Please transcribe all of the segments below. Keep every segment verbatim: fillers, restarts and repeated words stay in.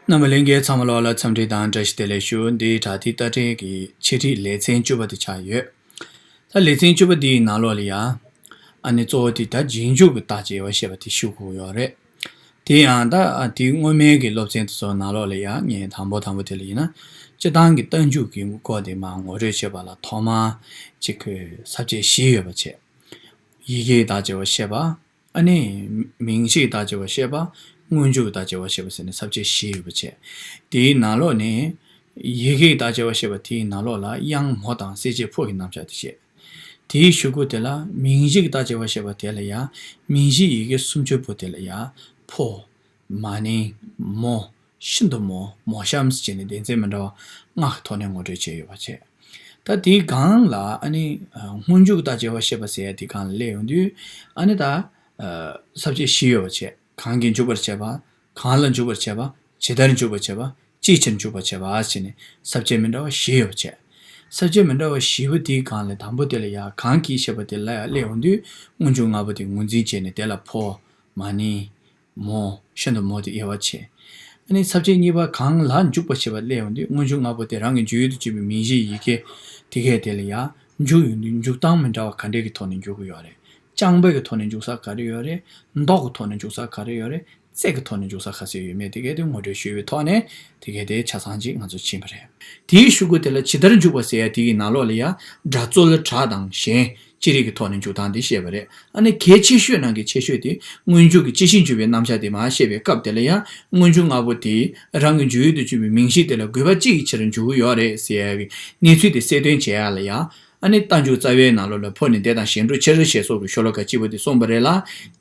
རྣམ་པ་ལྷན་རྒྱས་ཚང་མ་ལོགས་ལ་འཚམས་འདྲི་དང་བཀྲ་ཤིས་བདེ་ལེགས་ཞུ། འདི་དྲ་ཐིག་ལྟ་ཕྲན་གྱི་འཆད་ཁྲིད་ལེ་ཚན་བཅུ་པ་དེ་ཆགས་ཡོད། ད་ལེ་ཚན་བཅུ་པ་འདིའི་ནང་ལོགས་ལ་ཡང་ཨ་ནི་གཙོ་བོ་དེ་ད་རྗེས་འཇུག་གི་རྟགས་ཀྱི་དབྱེ་བ་བཤད་པ་དེ་ཞུ་དགོས་ཡོད་རེད། དེ་ཡང་ད་དེའི་སྔོན་མའི་གི་སློབ་ཚན་དེ་ཚོ་ནང་ལོགས་ལ་ཡང་ངས་དང་པོ་དང་པོ་དེ་ལ་ཡིན་ན་སྤྱིར་བཏང་གི་རྟགས་འཇུག་གི་སྐོར་དེ་མར་ངོ་སྤྲོད་བྱེད་པ་ལ་ཐོག་མར་གཅིག་གི་ས་བཅད་བཞི་ཡོད་པ་བྱས། ཡི་གེའི་རྟགས་ཀྱི་དབྱེ་བ་བཤད་པ། ཨ་ནི་མིང་གཞིའི་རྟགས་ཀྱི་དབྱེ་བ་བཤད་པ། སྔོན་འཇུག་གི་རྟགས་ཀྱི་དབྱེ་བ་བཤད་པ་ཟེར་ནས་ས་བཅད་བཞི་ཡོད་པ་བྱས། དེའི་ནང་ལོགས་ནས་ཡི་གེའི་རྟགས་ཀྱི་དབྱེ་བ་བཤད་པ་དེའི་ནང་ལོགས་ལ་དབྱངས་མོ་དང་གསལ་བྱེད་ཕོ་གི་རྣམ་གཞག་དེ་བཤད། དེའི་གཞུག་གུ་དེ་ལ་མིང་གཞིའི་རྟགས་ཀྱི་དབྱེ་བ་བཤད་པ་དེ་ལ་ཡང་མིང་གཞིའི་ཡི་གེ་སུམ་ཅུ་པོ་དེ་ལ་ཡང་ཕོ། མ་ནིང་། མོ། ཤིན་ཏུ་མོ། མོ་གཤམ་ཟེར་བྱས་ནས་སྡེ་ཚན་མི་འདྲ་བ་ལྔ་གི་ཐོག་ནས་ངོ་སྤྲོད་བྱས་ཡོད་པ་བྱས། ད་དེའི་སྒང་ལ་ཨ་ནི་སྔོན་འཇུག་རྟགས་ཀྱི་དབྱེ་བ་བཤད་པ་ཟེར་ཡ་དེའི་སྒང་ལ་སླེབས་ཡོང་དུས་ཨ་ནི་ད་ས་བཅད་བཞི་ཡོད་པ་བྱས། གང་གིས་འཇུག་པར་བྱེད་པ། གང་ལ་འཇུག་པར་བྱེད་པ། ཇི་ལྟར་འཇུག་པར་བྱེད་པ། ཅིའི་ཕྱིར་འཇུག་པར་བྱེད་པ་ཟེར་ནས་ས་བཅད་མི་འདྲ་བ་བཞི་ཡོད་པ་བྱས། ས་བཅད་མི་འདྲ་བ་བཞི་པོ་དེའི་སྒང་ལ་དང་པོ་དེ་ལ་ཡ་གང་གིས་ཞེས་པ་དེ་ལ་ཡ་སླེབས་ཡོང་དུས་སྔོན་འཇུག་ལྔ་པོ་དེ་ངོས་འཛིན་བྱས་ནས་དེ་ལ་ཕོ། མ་ནིང་། མོ། ཤིན་ཏུ་མོ་དེ་དབྱེ་བ་ཕྱེ། ཨ་ནི་ས་བཅད་གཉིས་པ་གང་ལ་འཇུག་པ་ཞེས་པ་སླེབས་ཡོང་དུས་སྔོན་འཇུག་ལྔ་པོ་དེ་རང་གི་འཇུག་ཡུལ་དུ་གྱུར་པའི་མིང་གཞིའི་ཡི་གེ་དེ་གས་དེ་ལ་ཡང་འཇུག་ཡོང་དུས་འཇུག་སྟངས་མི་འདྲ་བ་ག་འདྲས་ཀྱི་ཐོག་ནས་འཇུག་གི་ཡོད་རེད། རྐྱང་པའི་གི་ཐོག་ནས་འཇུག་ས་ག་རེ་ཡོད་རེད། མདོག་གི་ཐོག་ནས་འཇུག་ས་ག་རེ་ཡོད་རེད། རྩལ་གྱི་ཐོག་ནས་འཇུག་ས་ག་ཚོད་ཡོད་མེད་དེ་གས་དེ་ངོ་སྤྲོད་ཞུས་པའི་ཐོག་ནས་དེ་གས་དེ་ཆ་ཚང་ཅིག་ང་ཚོ་ཕྱིན་པ་རེད། དེའི་གཞུག་གུ་དེ་ལ་ཇི་ལྟར་འཇུག་པ་ཟེར་ཡ་དེ་གི་ནང་ལོགས་ལ་ཡ་སྒྲ་རྩོལ་སྒྲ་དང་གཞན་ཅི་རིགས་ཀྱི་ཐོག་ནས་འཇུག་སྟངས་དེ་བཤད་པ་རེད། ཨ་ནི་གལ་ཆེ་ཤོས་ནང་གི་ཆེ་ཤོས་དེ་སྔོན་འཇུག་གི་སྤྱི་གཞི་འཇུག་པའི་རྣམ་གཞག་དེ་མར་བཤད་པའི་སྐབས་དེ་ལ་ཡང་སྔོན་འཇུག་ལྔ་པོ་དེ་རང་གི་འཇུག་ཡུལ་དུ་གྱུར་པའི་མིང་གཞི་དེ་ལ་དགོས་པ་ཅི་ཡི་ཕྱིར་འཇུག་གི་ཡོད་རེད་ཟེར་ཡ་གི་གནས་ཚུལ་དེ་གསལ་སྟོན་བྱེད་ཡ་ལ་ཡང་ཨ་ནི་རྟགས་འཇུག་རྩ་བའི་ནང་ལོགས་ལ་ཕོ་ནི་འདས་དང་གཞན་སྒྲུབ་ཕྱིར་ཞེས་སོགས་ཀྱི་ཤོ་ལོ་ཀ་གཅིག་པོ་དེ་གསུངས་པ་རེད་ལ།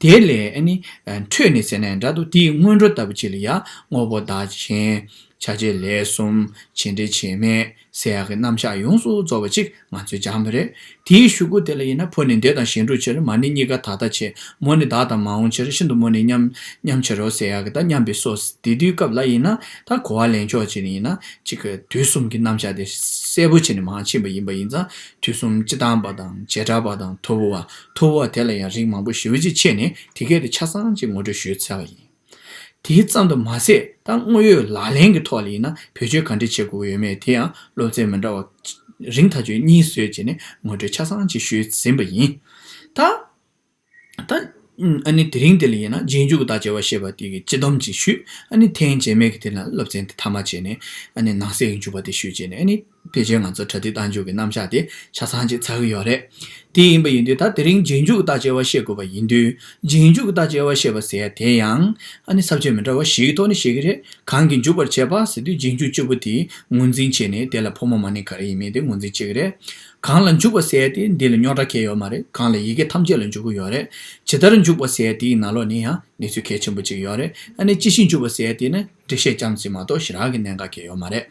དེ་ལས་ཨ་ནི་འཕྲོས་ནས་ཟེར་ནའང་འདྲ་འདུག་དེའི་སྔོན་འགྲོ་ལྟ་བུ་ཅིག་ལ་ཡང་དངོས་པོ་བདག་གཞན། བྱ་བྱེད་ལས་གསུམ། བྱེད་འབྲེལ་བྱེད་མེད་ཟེར་ཡག་གི་རྣམ་གཞག་ཡོངས་སུ་རྫོགས་པ་ཅིག་ང་ཚོས་སྦྱངས་པ་རེད། དེའི་གཞུག་གུ་དེ་ལ་ཡིན་ན་ཕོ་ནི་འདས་དང་གཞན་སྒྲུབ་ཕྱིར། མ་ནིང་གཉིས་ཀ་ད་ལྟ་བྱེད། མོ་ནི་བདག་དང་མ་འོངས་ཕྱིར། ཤིན་ཏུ་མོ་ནི་མཉམ་མཉམ་བྱེད་རོ་ཟེར་ཡག་གི་ད་མཉམ་པའི་སོ། དེ་དུས་སྐབས་ལ་ཡིན་ན་ད་གོ་བ་ལེན་ཕྱོགས་ཅིག་ཡིན་ན་ཅིག་གི་དུས་གསུམ་གྱི་རྣམ་གཞག་དེ་གསལ་པོ་བྱས་ནས་མར་ཕྱིན་པ་ཡིན་པ་ཡིན་ཙང་དུས་གསུམ་སྤྱི་དང་པ་དང་བྱེ་བྲག་པ་དང་ཐོར་བུ་བ། ཐོར་བུ་བ་དེ་ལ་ཡང་རིགས་མང་པོ་ཞེ་པོ་ཅིག་ཕྱེ་ནས་དེ་གས་དེ་ཆ་ཚང་ཅིག་ངོ་སྤྲོད་ཞུས་ཚར་བ་ཡིན། དེ་ཙམ་དུ་མ་ཟད་ད་དངོས་ཡོད་ལག་ལེན་གྱི་ཐོག་ལ་ཡིན་ན་བེད་སྤྱོད་ག་འདྲ་བྱེད་དགོས་ཀྱི་ཡོད་མེད་དེ་ཡང་སློབ་ཚན་མི་འདྲ་བ་རིང་ཐག་ཆོད་གཉིས་བཟོས་བྱས་ནས་ངོ་སྤྲོད་ཆ་ཚང་ཅིག་ཞུས་ཟིན་པ་ཡིན། ད་ད་ཨ་ནི་དེ་རིང་འདི་ལ་ཡིན་ན་རྗེས་འཇུག་གི་རྟགས་ཅི་ཡིན་པ་ཞེས་པ་དེ་གི་སྤྱི་སྡོམ་ཅིག་ཞུས། ཨ་ནི་ཐེངས་རྗེས་མའི་གི་དེ་ལ་སློབ་ཚན་དེ་མཐའ་མ་བྱས་ནས་ཨ་ནི་ནང་གསེས་ཀྱི་འཇུག་པ་དེ་ཞུས་བྱས་ནས་ཨ་ནི་ཕལ་ཆེར་ང་ཚོ་པྲ་ཏི་རྟགས་འཇུག་གི་རྣམ་གཞག་དེ་ཆ་ཚང་ཅིག་ཚར་གི་ཡོད་རེད། དེ་ཡིན་པ་ཡིན་དུས་ད་དེ་རིང་རྗེས་འཇུག་རྟགས་ཅི་ཡིན་པ་བཤད་དགོས་པ་ཡིན་དུས་རྗེས་འཇུག་རྟགས་ཅི་ཡིན་པ་བཤད་པ་ཟེར་ཡ་དེ་ཡང་ཨ་ནི་ས་བཅད་མི་འདྲ་བ་བཞིའི་ཐོག་ནས་བཤད་ཀྱི་རེད། གང་གིས་འཇུག་པར་བྱེད་པ་ཟེར་དུས་རྗེས་འཇུག་གཅིག་པུ་དེ་ངོས་འཛིན་བྱས་ནས་དེ་ལ་ཕོ་མོ་མ་ནིང་ག་རེ་ཡིན་མིན་དེ་ངོས་འཛིན་བྱེད་ཀྱི་རེད། གང་ལ་འཇུག་པ་ཟེར་ཡ་དེ་འདི་ལ་རྙོག་དྲ་གང་ཡང་ཡོད་མ་རེད། གང་ལ་ཡི་གེ་ཐམས་ཅད་ལ་འཇུག་གི་ཡོད་རེད། ཇི་ལྟར་འཇུག་པ་ཟེར་ཡ་དེའི་ནང་ལོགས་ནས་ཡང་གནས་ཚུལ་གལ་ཆེན་པོ་གཅིག་ཡོད་རེད། ཨ་ནི་སྤྱི་གཞི་འཇུག་པ་ཟེར་ཡ་དེ་ནི་འགྲེལ་བཤད་ཙམ་ཞིག་མ་གཏོགས་ཞེ་དྲག་གི་གནད་འགག་གང་ཡང་ཡོད་མ་རེད།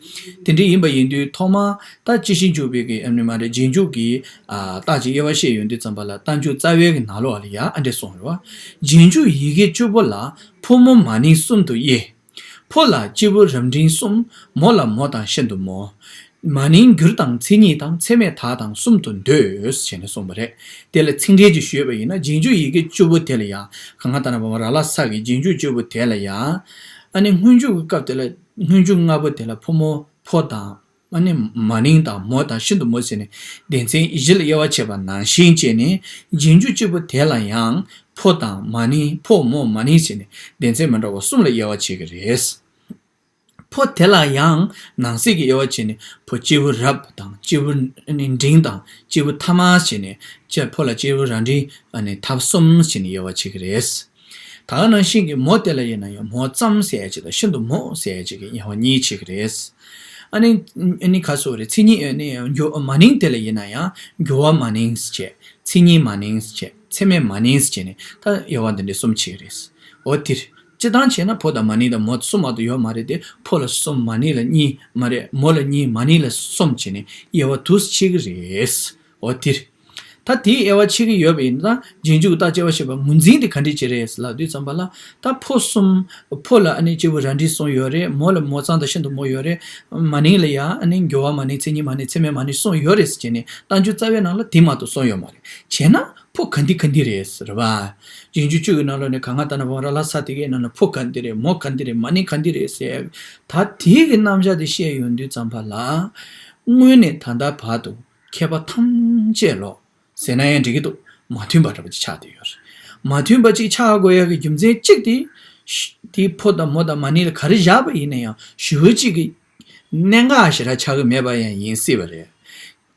དེ་འདྲ་ཡིན་པ་ཡིན་དུས་ཐོག་མར་ད་སྤྱི་གཞི་འཇུག་པའི་གི་ཨ་ནི་མ་རེད་རྗེས་འཇུག་གི་ཨ་རྟགས་ཀྱི་དབྱེ་བ་བཤད་ཡོང་དུས་ཙམ་པ་ལ་རྟགས་འཇུག་རྩ་བའི་གི་ནང་ལོགས་ལ་ཡང་ཨ་འདྲས་གསུངས་རེད་བ། རྗེས་འཇུག་ཡི་གེ་བཅུ་པོ་ལ་ཕོ་མོ་མ་ནིང་གསུམ་དུ་དབྱེ། ཕོ་ལ་སྐྱེས་བུ་རབ་འབྲིང་གསུམ། མོ་ལ་མོ་དང་ཤིན་ཏུ་མོ། མ་ནིང་འགྱུར་དང་མཚན་ཉིད་དང་མཚན་མེད་དག་དང་གསུམ་དུ་འདོད་ཅེས་ནས་གསུངས་པ་རེད། དེ་ལ་ཚིག་འགྲེལ་གྱིས་ཞུས་པ་ཡིན་ན་རྗེས་འཇུག་ཡི་གེ་བཅུ་པོ་དེ་ལ་ཡང་ག་ང་ད་ན་བ་མ་ར་ལ་ས་གི་རྗེས་འཇུག་བཅུ་པོ་དེ་ལ་ཡང་ཨ་ནི་སྔོན་འཇུག་གི་སྐབས་དེ་ལ་སྔོན་འཇུག་ལྔ་པོ་དེ་ལ་ཕོ་མོ་ཕོ་དང་ཨ་ནི་མ་ནིང་དང་མོ་དང་ཤིན་ཏུ་མོ་ཟེར་ནས་སྡེ་ཚན་བཞི་ལ་དབྱེ་བ་ཕྱེ་བ་ནང་བཞིན་བྱས་ནས་རྗེས་འཇུག་གཅིག་པུ་དེ་ལ་ཡང་ཕོ་དང་མ་ནིང་ཕོ་མོ་མ་ནིང་ཟེར་ནས་སྡེ་ཚན་མི་འདྲ་བ་གསུམ་ལ་དབྱེ་བ་ཕྱེ་གི་རེད། ཕོ་དེ་ལ་ཡང་ནང་གསེས་ཀྱི་དབྱེ་བ་ཕྱེ་ནས་ཕོ་སྐྱེས་བུ་རབ་དང་སྐྱེས་བུ་ཨ་ནི་འབྲིང་དང་སྐྱེས་བུ་ཐ་མ་ཟེར་ནས་ཕོ་ལ་སྐྱེས་བུ་རབ་འབྲིང་ཨ་ནི་ཐབས་གསུམ་ཟེར་ནས་དབྱེ་བ་ཕྱེ་གི་རེད། ད་ག་ནང་བཞིན་གྱི་མོ་དེ་ལ་ཡིན་ན་ཡང་མོ་ཙམ་ཟེར་ཡ་ཅིག་དང་ཤིན་ཏུ་མོ་ཟེར་ཡ་ཅིག་གི་དབྱེ་བ་གཉིས་ཕྱེ་གི་རེད། ཨ་ནི་ཨ་ནི་ཁ་སོ་རེ་མཚན་ཉིད་ཨ་ནི་འགྱུར་མ་ནིང་དེ་ལ་ཡིན་ན་ཡང་འགྱུར་བ་མ་ནིང་ཟེར་བྱས་མཚན་ཉིད་མ་ནིང་ཟེར་བྱས་མཚན་མེད་མ་ནིང་ཟེར་བྱས་ནས་ད་དབྱེ་བ་འདི་འདྲའི་གསུམ་ཕྱེ་གི་རེད། འོ་དེར་སྤྱི་བཏང་བྱས་ན་ཕོ་དང་མ་ནིང་དང་མོ་གསུམ་མ་གཏོགས་ཡོད་མ་རེད་དེ་ཕོ་ལ་གསུམ་མ་ནིང་ལ་གཉིས་མ་རེད་མོ་ལ་གཉིས་མ་ནིང་ལ་གསུམ་བྱས་ནས་དབྱེ་བ་དུ་ཕྱེ་གི་རེད། འོ་དེར། ད་དེའི་དབྱེ་བ་ཕྱེ་གི་ཡོད་པ་ཡིན་ན་རྗེས་འཇུག་རྟགས་དབྱེ་བ་བཤད་པ་ངོས་འཛིན་དེ་ག་འདྲས་བྱེད་རེད་ལབ་དུས་ཙམ་པ་ལ་ད་ཕོ་གསུམ། ཕོ་ལ་ཨ་ནི་སྐྱེས་བུ་རབ་འབྲིང་གསུམ་ཡོད་རེད། མོ་ལ་མོ་ཙམ་དང་ཤིན་ཏུ་མོ་ཡོད་རེད། མ་ནིང་ལ་ཡང་ཨ་ནི་འགྱུར་བ་མ་ནིང་མཚན་ཉིད་མ་ནིང་མཚན་མེད་མ་ནིང་གསུམ་ཡོད་རེད་ཟེར་བྱས་ནས་རྟགས་འཇུག་རྩ་བའི་ནང་ལ་དེ་མ་གཏོགས་གསུམ་ཡོད་མ་རེད། བྱས་ན་ ཕོ་ག་འདི་ག་འདི་རེད་ཟེར་བ། རྗེས་འཇུག་བཅུ་གི་ནང་ལོགས་ནས་ག་ང་ད་ན་བོ་ར་ལ་ས་དེ་གའི་ནང་ན་ཕོ་ག་འདི་རེད། མོ་ག་འདི་རེད། མ་ནིང་ག་འདི་རེད་ཟེར། ད་དེ་གི་རྣམ་གཞག་དེ་བཤད་ཡོང་དུས་ཙམ་པ་ལ། སྔོན་ནས་ད་ལྟ་བར་དུ་མཁས་པ་ཐམས་ཅད་ལོ། ཟེར་ན་ཡང་འགྲིག་གི་འདུག་མ་མཐུན་པ་འདྲ་པོ་ཅིག་ཆགས་བསྡད་ཡོད་རེད། མ་མཐུན་པ་ཅིག་ཆགས་དགོས་ཡག་གི་རྒྱུ་མཚན་གཅིག་དེ། དེའི་ཕོ་དང་མོ་དང་མ་ནིང་ལ་ག་རེ་བཞག་པ་ཡིན་ན་ཡང་ཞེ་པོ་ཅིག་གི་གནད་འགག་ཞེ་དྲག་ཆགས་ཀྱི་མེད་པ་ཡང་ཡིན་སྲིད་པ་རེད།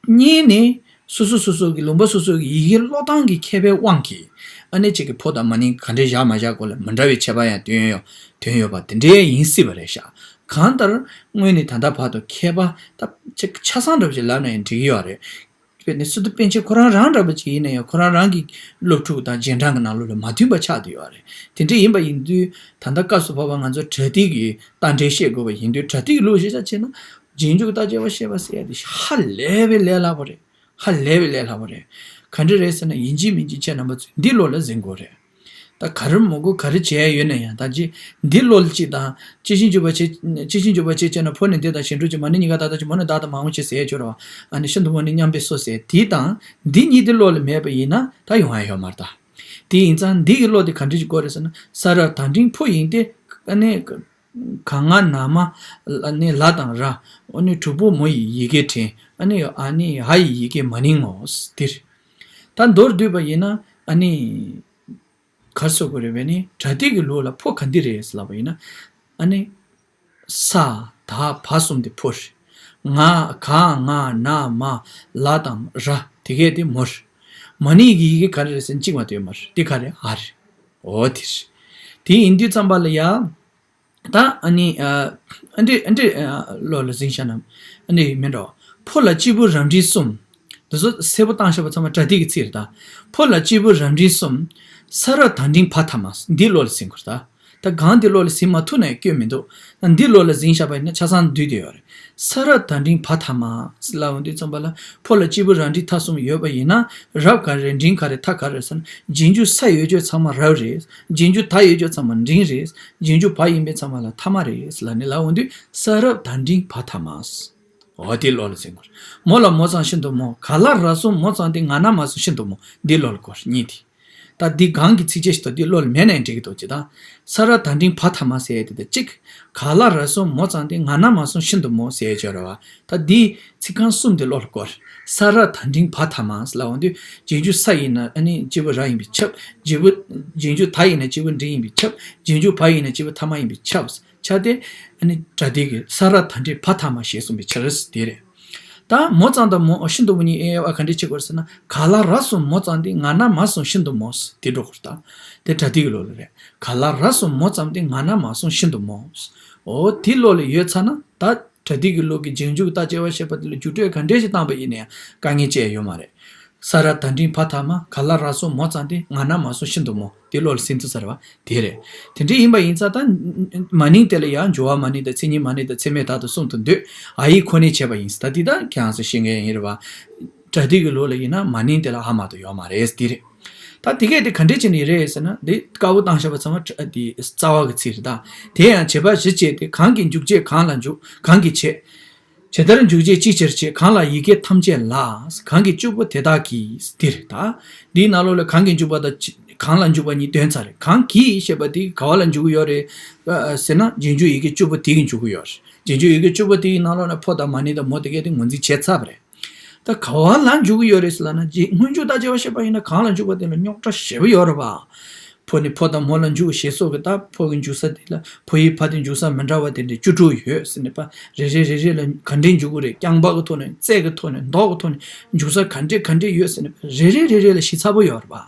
གཉིས་ནི། སོ་སོ་སོ་སོ་གི་ལུང་པ་སོ་སོ་གི་ཡི་གེ་ཀློག་སྟངས་ཀྱི་ཁྱད་པར་དབང་གིས་ཨ་ནེ་གཅིག་གི་ཕོ་དང་མ་ནིང་ག་འདྲས་བཞག་མ་བཞག་སྐོར་ལ་མི་འདྲ་བའི་ཁྱད་པར་ཡང་ཐོན་ཡོད་ཐོན་ཡོད་པ་དེ་འདྲས་ཡིན་སྲིད་པ་རེད་ཤག་གང་ལྟར་སྔོན་ནས་ད་ལྟ་བར་དུ་མཁས་པ་ད་ཅིག་ཆ་ཚང་འདྲ་པོ་ཅིག་ལབ་ན་ཡང་འགྲིག་གི་ཡོད་རེད། དཔེར་ན་སི་ཏུ་པཎ་ཆེན་ཁོ་རང་རང་འདྲ་པོ་ཅིག་ཡིན་ན་ཡང་ཁོ་རང་རང་གི་སློབ་ཕྲུག་དང་རྗེས་འབྲང་གི་ནང་ལོགས་ལ་མ་མཐུན་པ་ཆགས་བསྡད་ཡོད་རེད། དེ་འདྲ་ཡིན་པ་ཡིན་དུས་ད་ལྟ་སྐབས་སུ་བབ་པ་ང་ཚོ་པྲ་ཏི་གི་རྟ་འགྲེལ་བཤད་དགོས་པ་ཡིན་དུས་པྲ་ཏི་གི་ལུགས་གཞི་ཆ་བྱས་ན་རྗེས་འཇུག་རྟགས་དཔྱད་པ་བཤད་པ་ཟེར་ཡ་དེ་ཧ་ལས་པའི་ལས་སླ་པོ་རེད། ཧ་ལས་པའི་ལས་སླ་པོ་རེད། ག་འདྲ་རེད་ཟེར་ན་ཡིན་གཅིག་མིན་གཅིག་ཁྱེད་རྣམ་པ་ཚོས་འདི་བློ་ལ་འཛིན་དགོས་རེད། ད་ག་རེ་མོ་དགོས་ག་རེ་བྱས་ཡོད་ན་ཡང་ད་ཅི་འདི་བློ་ལ་གཅིག་དང་གཅིག་ཤིང་འཇུག་པ་བྱེད་གཅིག་ཤིང་འཇུག་པ་བྱེད་བྱས་ན་ཕོ་ནི་འདི་དང་གཞན་འགྲོ་གཅིག་མ་ནི་གཉིས་ཀ་ད་ལྟ་གཅིག་མོ་ནི་བདག་དང་མ་འོངས་ཕྱི་ཟེར་ཡས་ཅོ་ར་བ། ཨ་ནི་ཤིན་ཏུ་མོ་ནི་མཉམ་པའི་སོ་ཟེར་དེ་དང་འདི་གཉིས་དེ་བློ་ལ་མེད་པ་ཡིན་ན་ད་ཡོང་ཡ་ཡོད་མ་རེད་ད། དེ་ཡིན་ཙང་འདི་གི་བློ་དེ་ག་འདྲ་ཞིག་དགོས་རེད་ཟེར་ན་ས་ར་དང་འབྲིང་ཕོ་ཡིན་ཏེ་ཨ་ནི། ག་ང་ན་མ། ཨ་ནི་ལ་དང་ར། ཨ་ནི་དྲུག་པོ་མོ་ཡི་ཡི་གེ་དྲན། ཨ་ནི་ཨ་ནི་ཧ་ཡི་ཡི་གེ་མ་ནིང་མོ། འདིར། ད་མདོར་བསྡུས་པ་ཡིན་ན་ཨ་ནི། གར་སོགས་པ་རེད་པས་ནི་པྲ་ཏི་གི་ལུགས་ལ་ཕོ་ག་འདི་རེད་ལབ་པ་ཡིན་ན། ཨ་ནི། ས། ད་བ་གསུམ་དེ་ཕོ་རེད། ང་ག་ང་ན་མ་ལ་དང་ར་དེ་གས་དེ་མོ་རེད། མ་ནིང་གི་ཡི་གེ་ག་རེ་རེད་ཟེར་ན་གཅིག་མ་གཏོགས་མ་རེད་དེ་ག་རེ་ཨ་རེད། འོ་དེ་རེད། དེ་ཡིན་དུས་ཙམ་པ་ལ་ཡ། ད་ཨ་ནི་ཨ་འདྲེ་ཨ་འདྲེ་བློ་ལ་ཟིན་ཤ་ན་ཨ་ནི་མིན་འགྲོ། ཕོ་ལ་སྐྱེས་བུ་རབ་འབྲིང་གསུམ། འདི་ཚོ་གསལ་པོ་བཏང་ཤ་བ་ཚང་མ་པྲ་ཏི་གི་ཚིག་རེད་ད། ཕོ་ལ་སྐྱེས་བུ་རབ་འབྲིང་གསུམ། ས་ར་དང་འབྲིང་བ་ཐ་མ་འདི་བློ་ལ་ཟིན་དགོས་རེད་ད། ད་གང་འདི་བློ་ལ་ཟིན་མ་ཐུབ་ན་ཡང་སྐྱོན་མི་འདུག་ད་འདི་བློ་ལ་ཟིན་ཤ་བ་ཡིན་ན་ཆ་ཚང་འདུས་དེ་ཡོད་རེད། ས་ར་དང་འབྲིང་བ་ཐ་མ་ལ་འོང་དུས་ཙམ་པ་ལ་ཕོ་ལ་སྐྱེས་བུ་རབ་འབྲིང་ཐ་གསུམ་ཡོད་པ་ཡིན་ན་རབ་ག་རེ་འབྲིང་ག་རེ་ཐ་ག་རེ་ཟེར་ན་རྗེས་འཇུག་ས་ཡོད་ཆོས་ཚང་མ་རབ་རེད། རྗེས་འཇུག་ད་ཡོད་ཆོས་ཚང་མ་འབྲིང་རེད། རྗེས་འཇུག་བ་ཡིན་པའི་ཚང་མ་ལ་ཐ་མ་རེད་ལ་ནི་ལ་འོང་དུས་ས་རབ་དང་འབྲིང་བ་ཐ་མ། འོ་དེ་བློ་ལ་ཟིན་དགོས། མོ་ལ་མོ་ཙམ་ཤིན་ཏུ་མོ། ག་ལ་ར་གསུམ་མོ་ཙམ་དེ་ང་ན་མ་གསུམ་ཤིན་ཏུ་མོ། འདི་བློ་ལ་དགོས་གཉིས་དེ། ད་འདི་གང་གི་ཚིགས་བཅད་ཞིག་དང་འདི་བློ་ལ་མེད་ན་ཡང་འགྲིག་གི་འདུག་ཅེས་དང་། ས་ར་དང་འབྲིང་བ་ཐ་མ་ཟེར་ཡས་དེ་དང་གཅིག་ག་ལ་ར་གསུམ་མོ་ཙམ་དེ་ང་ན་མ་གསུམ་ཤིན་ཏུ་མོ་ཟེར་ཡས་ཅོ་ར་བ། ད་འདི་ཚིག་རྐང་གསུམ་དེ་བློ་ལ་དགོས། ས་ར་དང་འབྲིང་བ་ཐ་མ་ལ་འོང་དུས་རྗེས་འཇུག་ས་ཡིན་ན་ཨ་ནི་སྐྱེས་བུ་ར་ཡིན་པས་ཁྱབ། རྗེས་བུ་རྗེས་འཇུག་ད་ཡིན་ན་སྐྱེས་བུ་འབྲིང་ཡིན་པས་ཁྱབ། རྗེས་འཇུག་བ་ཡིན་ན་སྐྱེས་བུ་ཐ་མ་ཡིན་པས་ཁྱབ། ཆ་སྟེ། ཨ་ནི་པྲ་ཏི་གི་ས་ར་དང་འབྲིང་བ་ཐ་མ་ཞེས་གསུངས་པའི་ཕྱིར་དེ་རེད། ད་མོ་ཙམ་དང་མོ་ཤིན་ཏུ་མོ་གཉིས་དབྱེ་བ་ག་འདྲ་བྱེད་དགོས་ཟེར་ན་ག་ལ་ར་གསུམ་མོ་ཙམ་དེ་ང་ན་མ་གསུམ་ཤིན་ཏུ་མོ་དེ་འགྲོ་དགོས་ད། དེ་པྲ་ཏི་གི་ལུགས་ལ་རེད། ག་ལ་ར་གསུམ་མོ་ཙམ་དེ་ང་ན་མ་གསུམ་ཤིན་ཏུ་མོ། འོ་དེ་བློ་ལ་ཡོད་ཚར་ན་ད་པྲ་ཏི་གི་ལུགས་ཀྱི་རྗེས་འཇུག་རྟགས་དཔྱད་པ་བཤད་པ་དེ་ལ་རྒྱུགས་སྤྲོད་ག་འདྲ་ཞིག་བཏང་པ་ཡིན་ན་ཡང་དཀའ་ངལ་ཅི་ཡང་ཡོད་མ་རེད། ས་ར་དང་འབྲིང་བ་ཐ་མ་ག་ལ་ར་གསུམ་མོ་ཙམ་དེ་ང་ན་མ་གསུམ་ཤིན་ཏུ་མོ་དེ་བློ་ལ་ཟིན་ཐུབ་ས་རེད་བ། དེ་རེད། དེ་འདྲ་ཡིན་པ་ཡིན་ཙང་ད་མ་ནིང་དེ་ལ་ཡང་འགྱུར་བ་མ་ནིང་དང་མཚན་ཉིད་མ་ནིང་དང་ཚད་མེད་དག་ཏུ་གསུམ་དུ་འདོད། ཨ་ཡིག་ཁོ་ནས་བྱས་པ་ཡིན་ད་འདི་ད་ཁྱེད་རང་ཚོ་ཤེས་མཁན་ཡིན་རེད་བ། པྲ་ཏི་གི་ལུགས་ལ་ཡིན་ན་མ་ནིང་དེ་ལ་ཨ་མ་གཏོགས་ཡོད་མ་རེད་དེ་རེད། ད་དེ་གས་དེ་ག་འདྲས་བྱས་ནས་རེད་ཟེར་ན་འདི་དཀར་པོ་བཏང་བཞག་པ་ཚང་མ་དེ་རྩ་བ་གི་ཚིག་རེད་ད། དེ་ཡང་བྱེད་པ་གཞི་བྱས་ཏེ་གང་གི་འཇུག་བྱེད་གང་ལ་འཇུག་གང་གི་བྱེད། ཇི་ལྟར་འཇུག་བྱེད་ཅི་ཕྱིར་བྱེད་གང་ལ་ཡི་གེ་ཐམས་ཅད་ལ། གང་གི་བཅུ་པོ་དེ་དག་གིས་འདིར་ད། འདིའི་ནང་ལོགས་ལ་གང་གི་འཇུག་པ་དང་གང་ལ་འཇུག་པ་གཉིས་འདོན་ཚར་རེད། གང་གིས་ཞེས་པ་དེ་ག་བ་ལ་འཇུག་གི་ཡོད་རེད། ཨ་ཟེར་ན་རྗེས་འཇུག་ཡི་གེ་བཅུ་པོ་དེ་གིས་འཇུག་གི་ཡོད་རེད། རྗེས་འཇུག་ཡི་གེ་བཅུ་པོ་དེའི་ནང་ལོགས་ལ་ཕོ་དང་མ་ནིང་དང་མོ་དེ་གས་དེ་ངོས་འཛིན་བྱས་ཚར་བ་རེད། ད་ག་བ་ལ་འཇུག་གི་ཡོད་རེད་ཟེར་ལབ་ན་རྗེས་སྔོན་འཇུག་རྟགས་དཔྱད་པ་བཤད་པ་ཡིན་ན་གང་ལ་འཇུག་པ་དེ་ལ་རྙོག་དྲ་ཞེ་པོ་ཡོད་རེད་བ། ཕོ་ནས་ཕོ་དང་མོ་ལ་འཇུག་ཞེས་སོགས་ཀྱི་ད་ཕོ་གི་འཇུག་ས་དེ་ལ་ཕོ་ཡི་ཕ་དེ་འཇུག་ས་མི་འདྲ་བ་དེ་འདྲའི་བཅུ་དྲུག་ཡོད་ཟེར་ནས་པ་རེ་རེ་རེ་རེ་ལ་ག་འདྲའི་འཇུག་གི་རེད། རྐྱང་པ་གི་ཐོག་ནས་རྩལ་གི་ཐོག་ནས་མདོག་གི་ཐོག་ནས་འཇུག་ས་ག་འདྲའི་ག་འདྲའི་ཡོད་ཟེར་ནས་པ་རེ་རེ་རེ་རེ་ལ་ཞིབ་ཚགས་པོ་ཡོད་རེད་པ།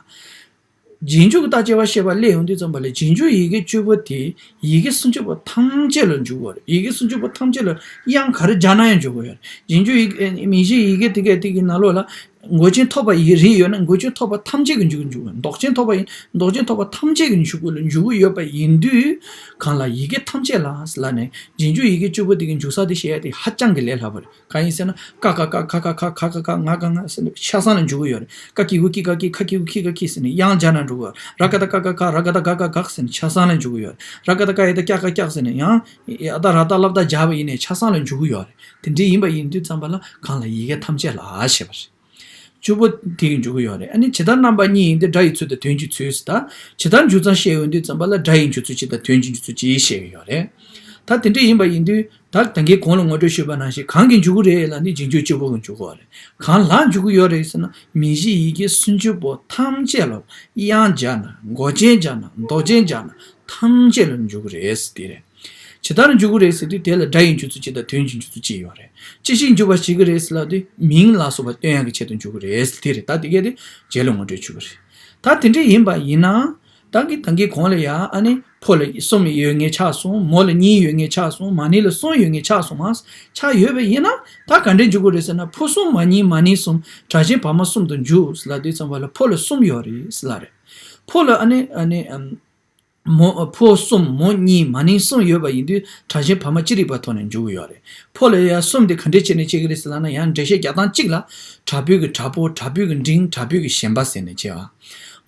རྗེས་འཇུག་གི་རྟགས་དཔྱད་པ་བཤད་པ་སླེབས་ཡོང་དུས་ཙམ་པ་ལ་རྗེས་འཇུག་ཡི་གེ་བཅུ་པོ་དེ་ཡི་གེ་སུམ་ཅུ་པོ་ཐམས་ཅད་ལ་འཇུག་གི་ཡོད་རེད། ཡི་གེ་སུམ་ཅུ་པོ་ཐམས་ཅད་ལ་དབྱངས་ག་རེ་སྦྱར་ན་ཡང་འཇུག་གི་ཡོད་རེད། རྗེས་འཇུག་ཡི་གེ་མིང་གཞིའི་ཡི་གེ་དེ་གའི་དེ་གི་ནང་ལོགས་ལ། མགོ་ཅན་ཐོབ་པ་ཡི་རིགས་ཡོད་ན་མགོ་ཅན་ཐོབ་པ་ཐམས་ཅད་ཀྱི་འཇུག་འཇུག་མདོག་ཅན་ཐོབ་པ་ཡིན་མདོག་ཅན་ཐོབ་པ་ཐམས་ཅད་ཀྱི་འཇུག་གི་འཇུག་གི་ཡོད་པ་ཡིན་དུས། གང་ལ་ཡི་གེ་ཐམས་ཅད་ལ་ལབ་ནས་རྗེས་འཇུག་ཡི་གེ་བཅུ་པོ་དེ་གི་འཇུག་ས་དེ་བཤད་ཡ་དེ་ཧ་ཅང་གི་ལས་སླ་པོ་རེད། གང་ཡིན་ཟེར་ན་ཀ་ཀ་ཀ་ཁ་ཁ་ཁ་ཁ་ཁ་ཁ་ང་ཀ་ང་ཟེར་ནས་ཆ་ཚང་ལ་འཇུག་གི་ཡོད་རེད། ཀ་ཀི་གུ་ཀི་ཀ་ཀི་ཁ་ཀི་གུ་ཁི་ཀ་ཁི་ཟེར་ནས་དབྱངས་སྦྱར་ན་འགྲོ་གི་ཡོད་རེད། ར་ཀ་ད་ཀ་ཀ་ཁ་ར་ཀ་ད་ག་ག་ག་ཟེར་ནས་ཆ་ཚང་ལ་འཇུག་གི་ཡོད་རེད། ར་ཀ་ད་ཀ་ཡ་ད་ཀྱ་ཀ་ཀྱག་ཟེར་ནས་ཡང་ཡ་ད་ར་ད་ལབ་ད་སྦྱར་བ་ཡིན་ནས་ཆ་ཚང་ལ་འཇུག་གི་ཡོད་རེད། དེ་འདྲ་ཡིན་པ་ཡིན་དུས་ཙམ་པ་ལ་གང་ལ་ཡི་གེ་ཐམས་ཅད་ལ་ཞེས་པ་རེད། བཅུ་པོ་དེ་གི་འཇུག་གི་ཡོད་རེད། ཨ་ནི་ཇི་ལྟར་རྣམ་པ་གཉིས་ཡིན་ཏེ། སྒྲ་ཡི་ཚུལ་དང་དོན་གྱི་ཚུལ་ཟེར། ད་ཇི་ལྟར་འཇུག་ཙམ་བཤད་ཡོང་དུས་ཙམ་པ་ལ་སྒྲ་ཡི་འཇུག་ཚུལ་གཅིག་དང་དོན་གྱི་འཇུག་ཚུལ་གཅིག་བཤད་ཀྱི་ཡོད་རེད། ད་དེ་འདྲ་ཡིན་པ་ཡིན་དུས་ད་ད་གིན་གོང་ལ་ངོ་སྤྲོད་ཞུས་པ་ནང་བཞིན་གང་གི་འཇུག་གི་རེད་ལབ་ནི་རྗེས་འཇུག་བཅུ་པོ་གི་འཇུག་གི་ཡོད་རེད། གང་ལ་འཇུག་གི་ཡོད་རེད་ཟེར་ན། མིང་གཞི་ཡི་གེ་སུམ་ཅུ་པོ་ཐམས་ཅད་ལ། དབྱངས་སྦྱར་ན། མགོ་ཅན་སྦྱར་ན། མདོ་ཅན་སྦྱར་ན། ཐམས་ཅད་ལ་འཇུག་གི་རེད་ཟེར་དེ་རེད། ཇི་ལྟར་འཇུག་གི་རེད་ཟེར་དུས་དེ་ལ་སྒྲ་ཡི་འཇུག་ཚུལ་གཅིག་དང་དོན་གྱི་འཇུག་ཚུལ་གཅིག་ཡོད་རེད། ཅི་ཞིག་འཇུག་པར་བྱེད་ཀྱི་རེད་ཟེར་ལབ་དུས་མིང་ལ་སོགས་པ་སྟོན་ཡག་གི་ཆེད་དུ་འཇུག་གི་རེད་ཟེར་དེ་རེད། ད་དེ་གས་དེ་རྗེས་ལ་ངོ་སྤྲོད་ཞུ་གི་རེད། ད་དེ་འདྲ་ཡིན་པ་ཡིན་ན། ད་གི་ད་གི་གོང་ལ་ཡ་ཨ་ནི་ཕོ་ལ་གསུམ་ཡོད་ངེས་ཆགས་སོང་། མོ་ལ་གཉིས་ཡོད་ངེས་ཆགས་སོང་། མ་ནིང་ལ་གསུམ་ཡོད་ངེས་ཆགས་སོང་ང་། ཆགས་ཡོད་པ་ཡིན་ན་ད་ག་འདྲས་འཇུག་གི་རེད་ཟེར་ན། ཕོ་གསུམ་མ་གཉིས་མ་ནིང་གསུམ་དྲག་ཞན་བར་མ་གསུམ་དུ་འཇུག་ཟེར་ལབ་དུས་ཙམ་པ་ལ་ཕོ་ལ་གསུམ་ཡོད་རེད་ཟེར་ལབ་རེད། ཕོ་ལ་ཨ་ནི་ཨ་ནི་ཨམ། མོ་ཕོ་གསུམ་མོ་གཉིས་མ་ནིང་གསུམ་ཡོད་པ་ཡིན་དུས་དྲག་ཞན་བར་མ་ཅི་རིགས་པ་ཐོག་ནས་འཇུག་གི་ཡོད་རེད། ཕོ་ལ་ཡ་གསུམ་དེ་ག་འདྲས་བྱས་ནས་བྱེད་ཀྱི་རེད་ཟེར་ལབ་ན། ཡང་འགྲེལ་བཤད་རྒྱག་སྟངས་གཅིག་ལ་དྲག་པོའི་གི་དྲག་པོ། དྲག་པོའི་གི་འབྲིང་། དྲག་པོའི་གི་ཞན་པ་ཟེར་ནས་བྱས་པ།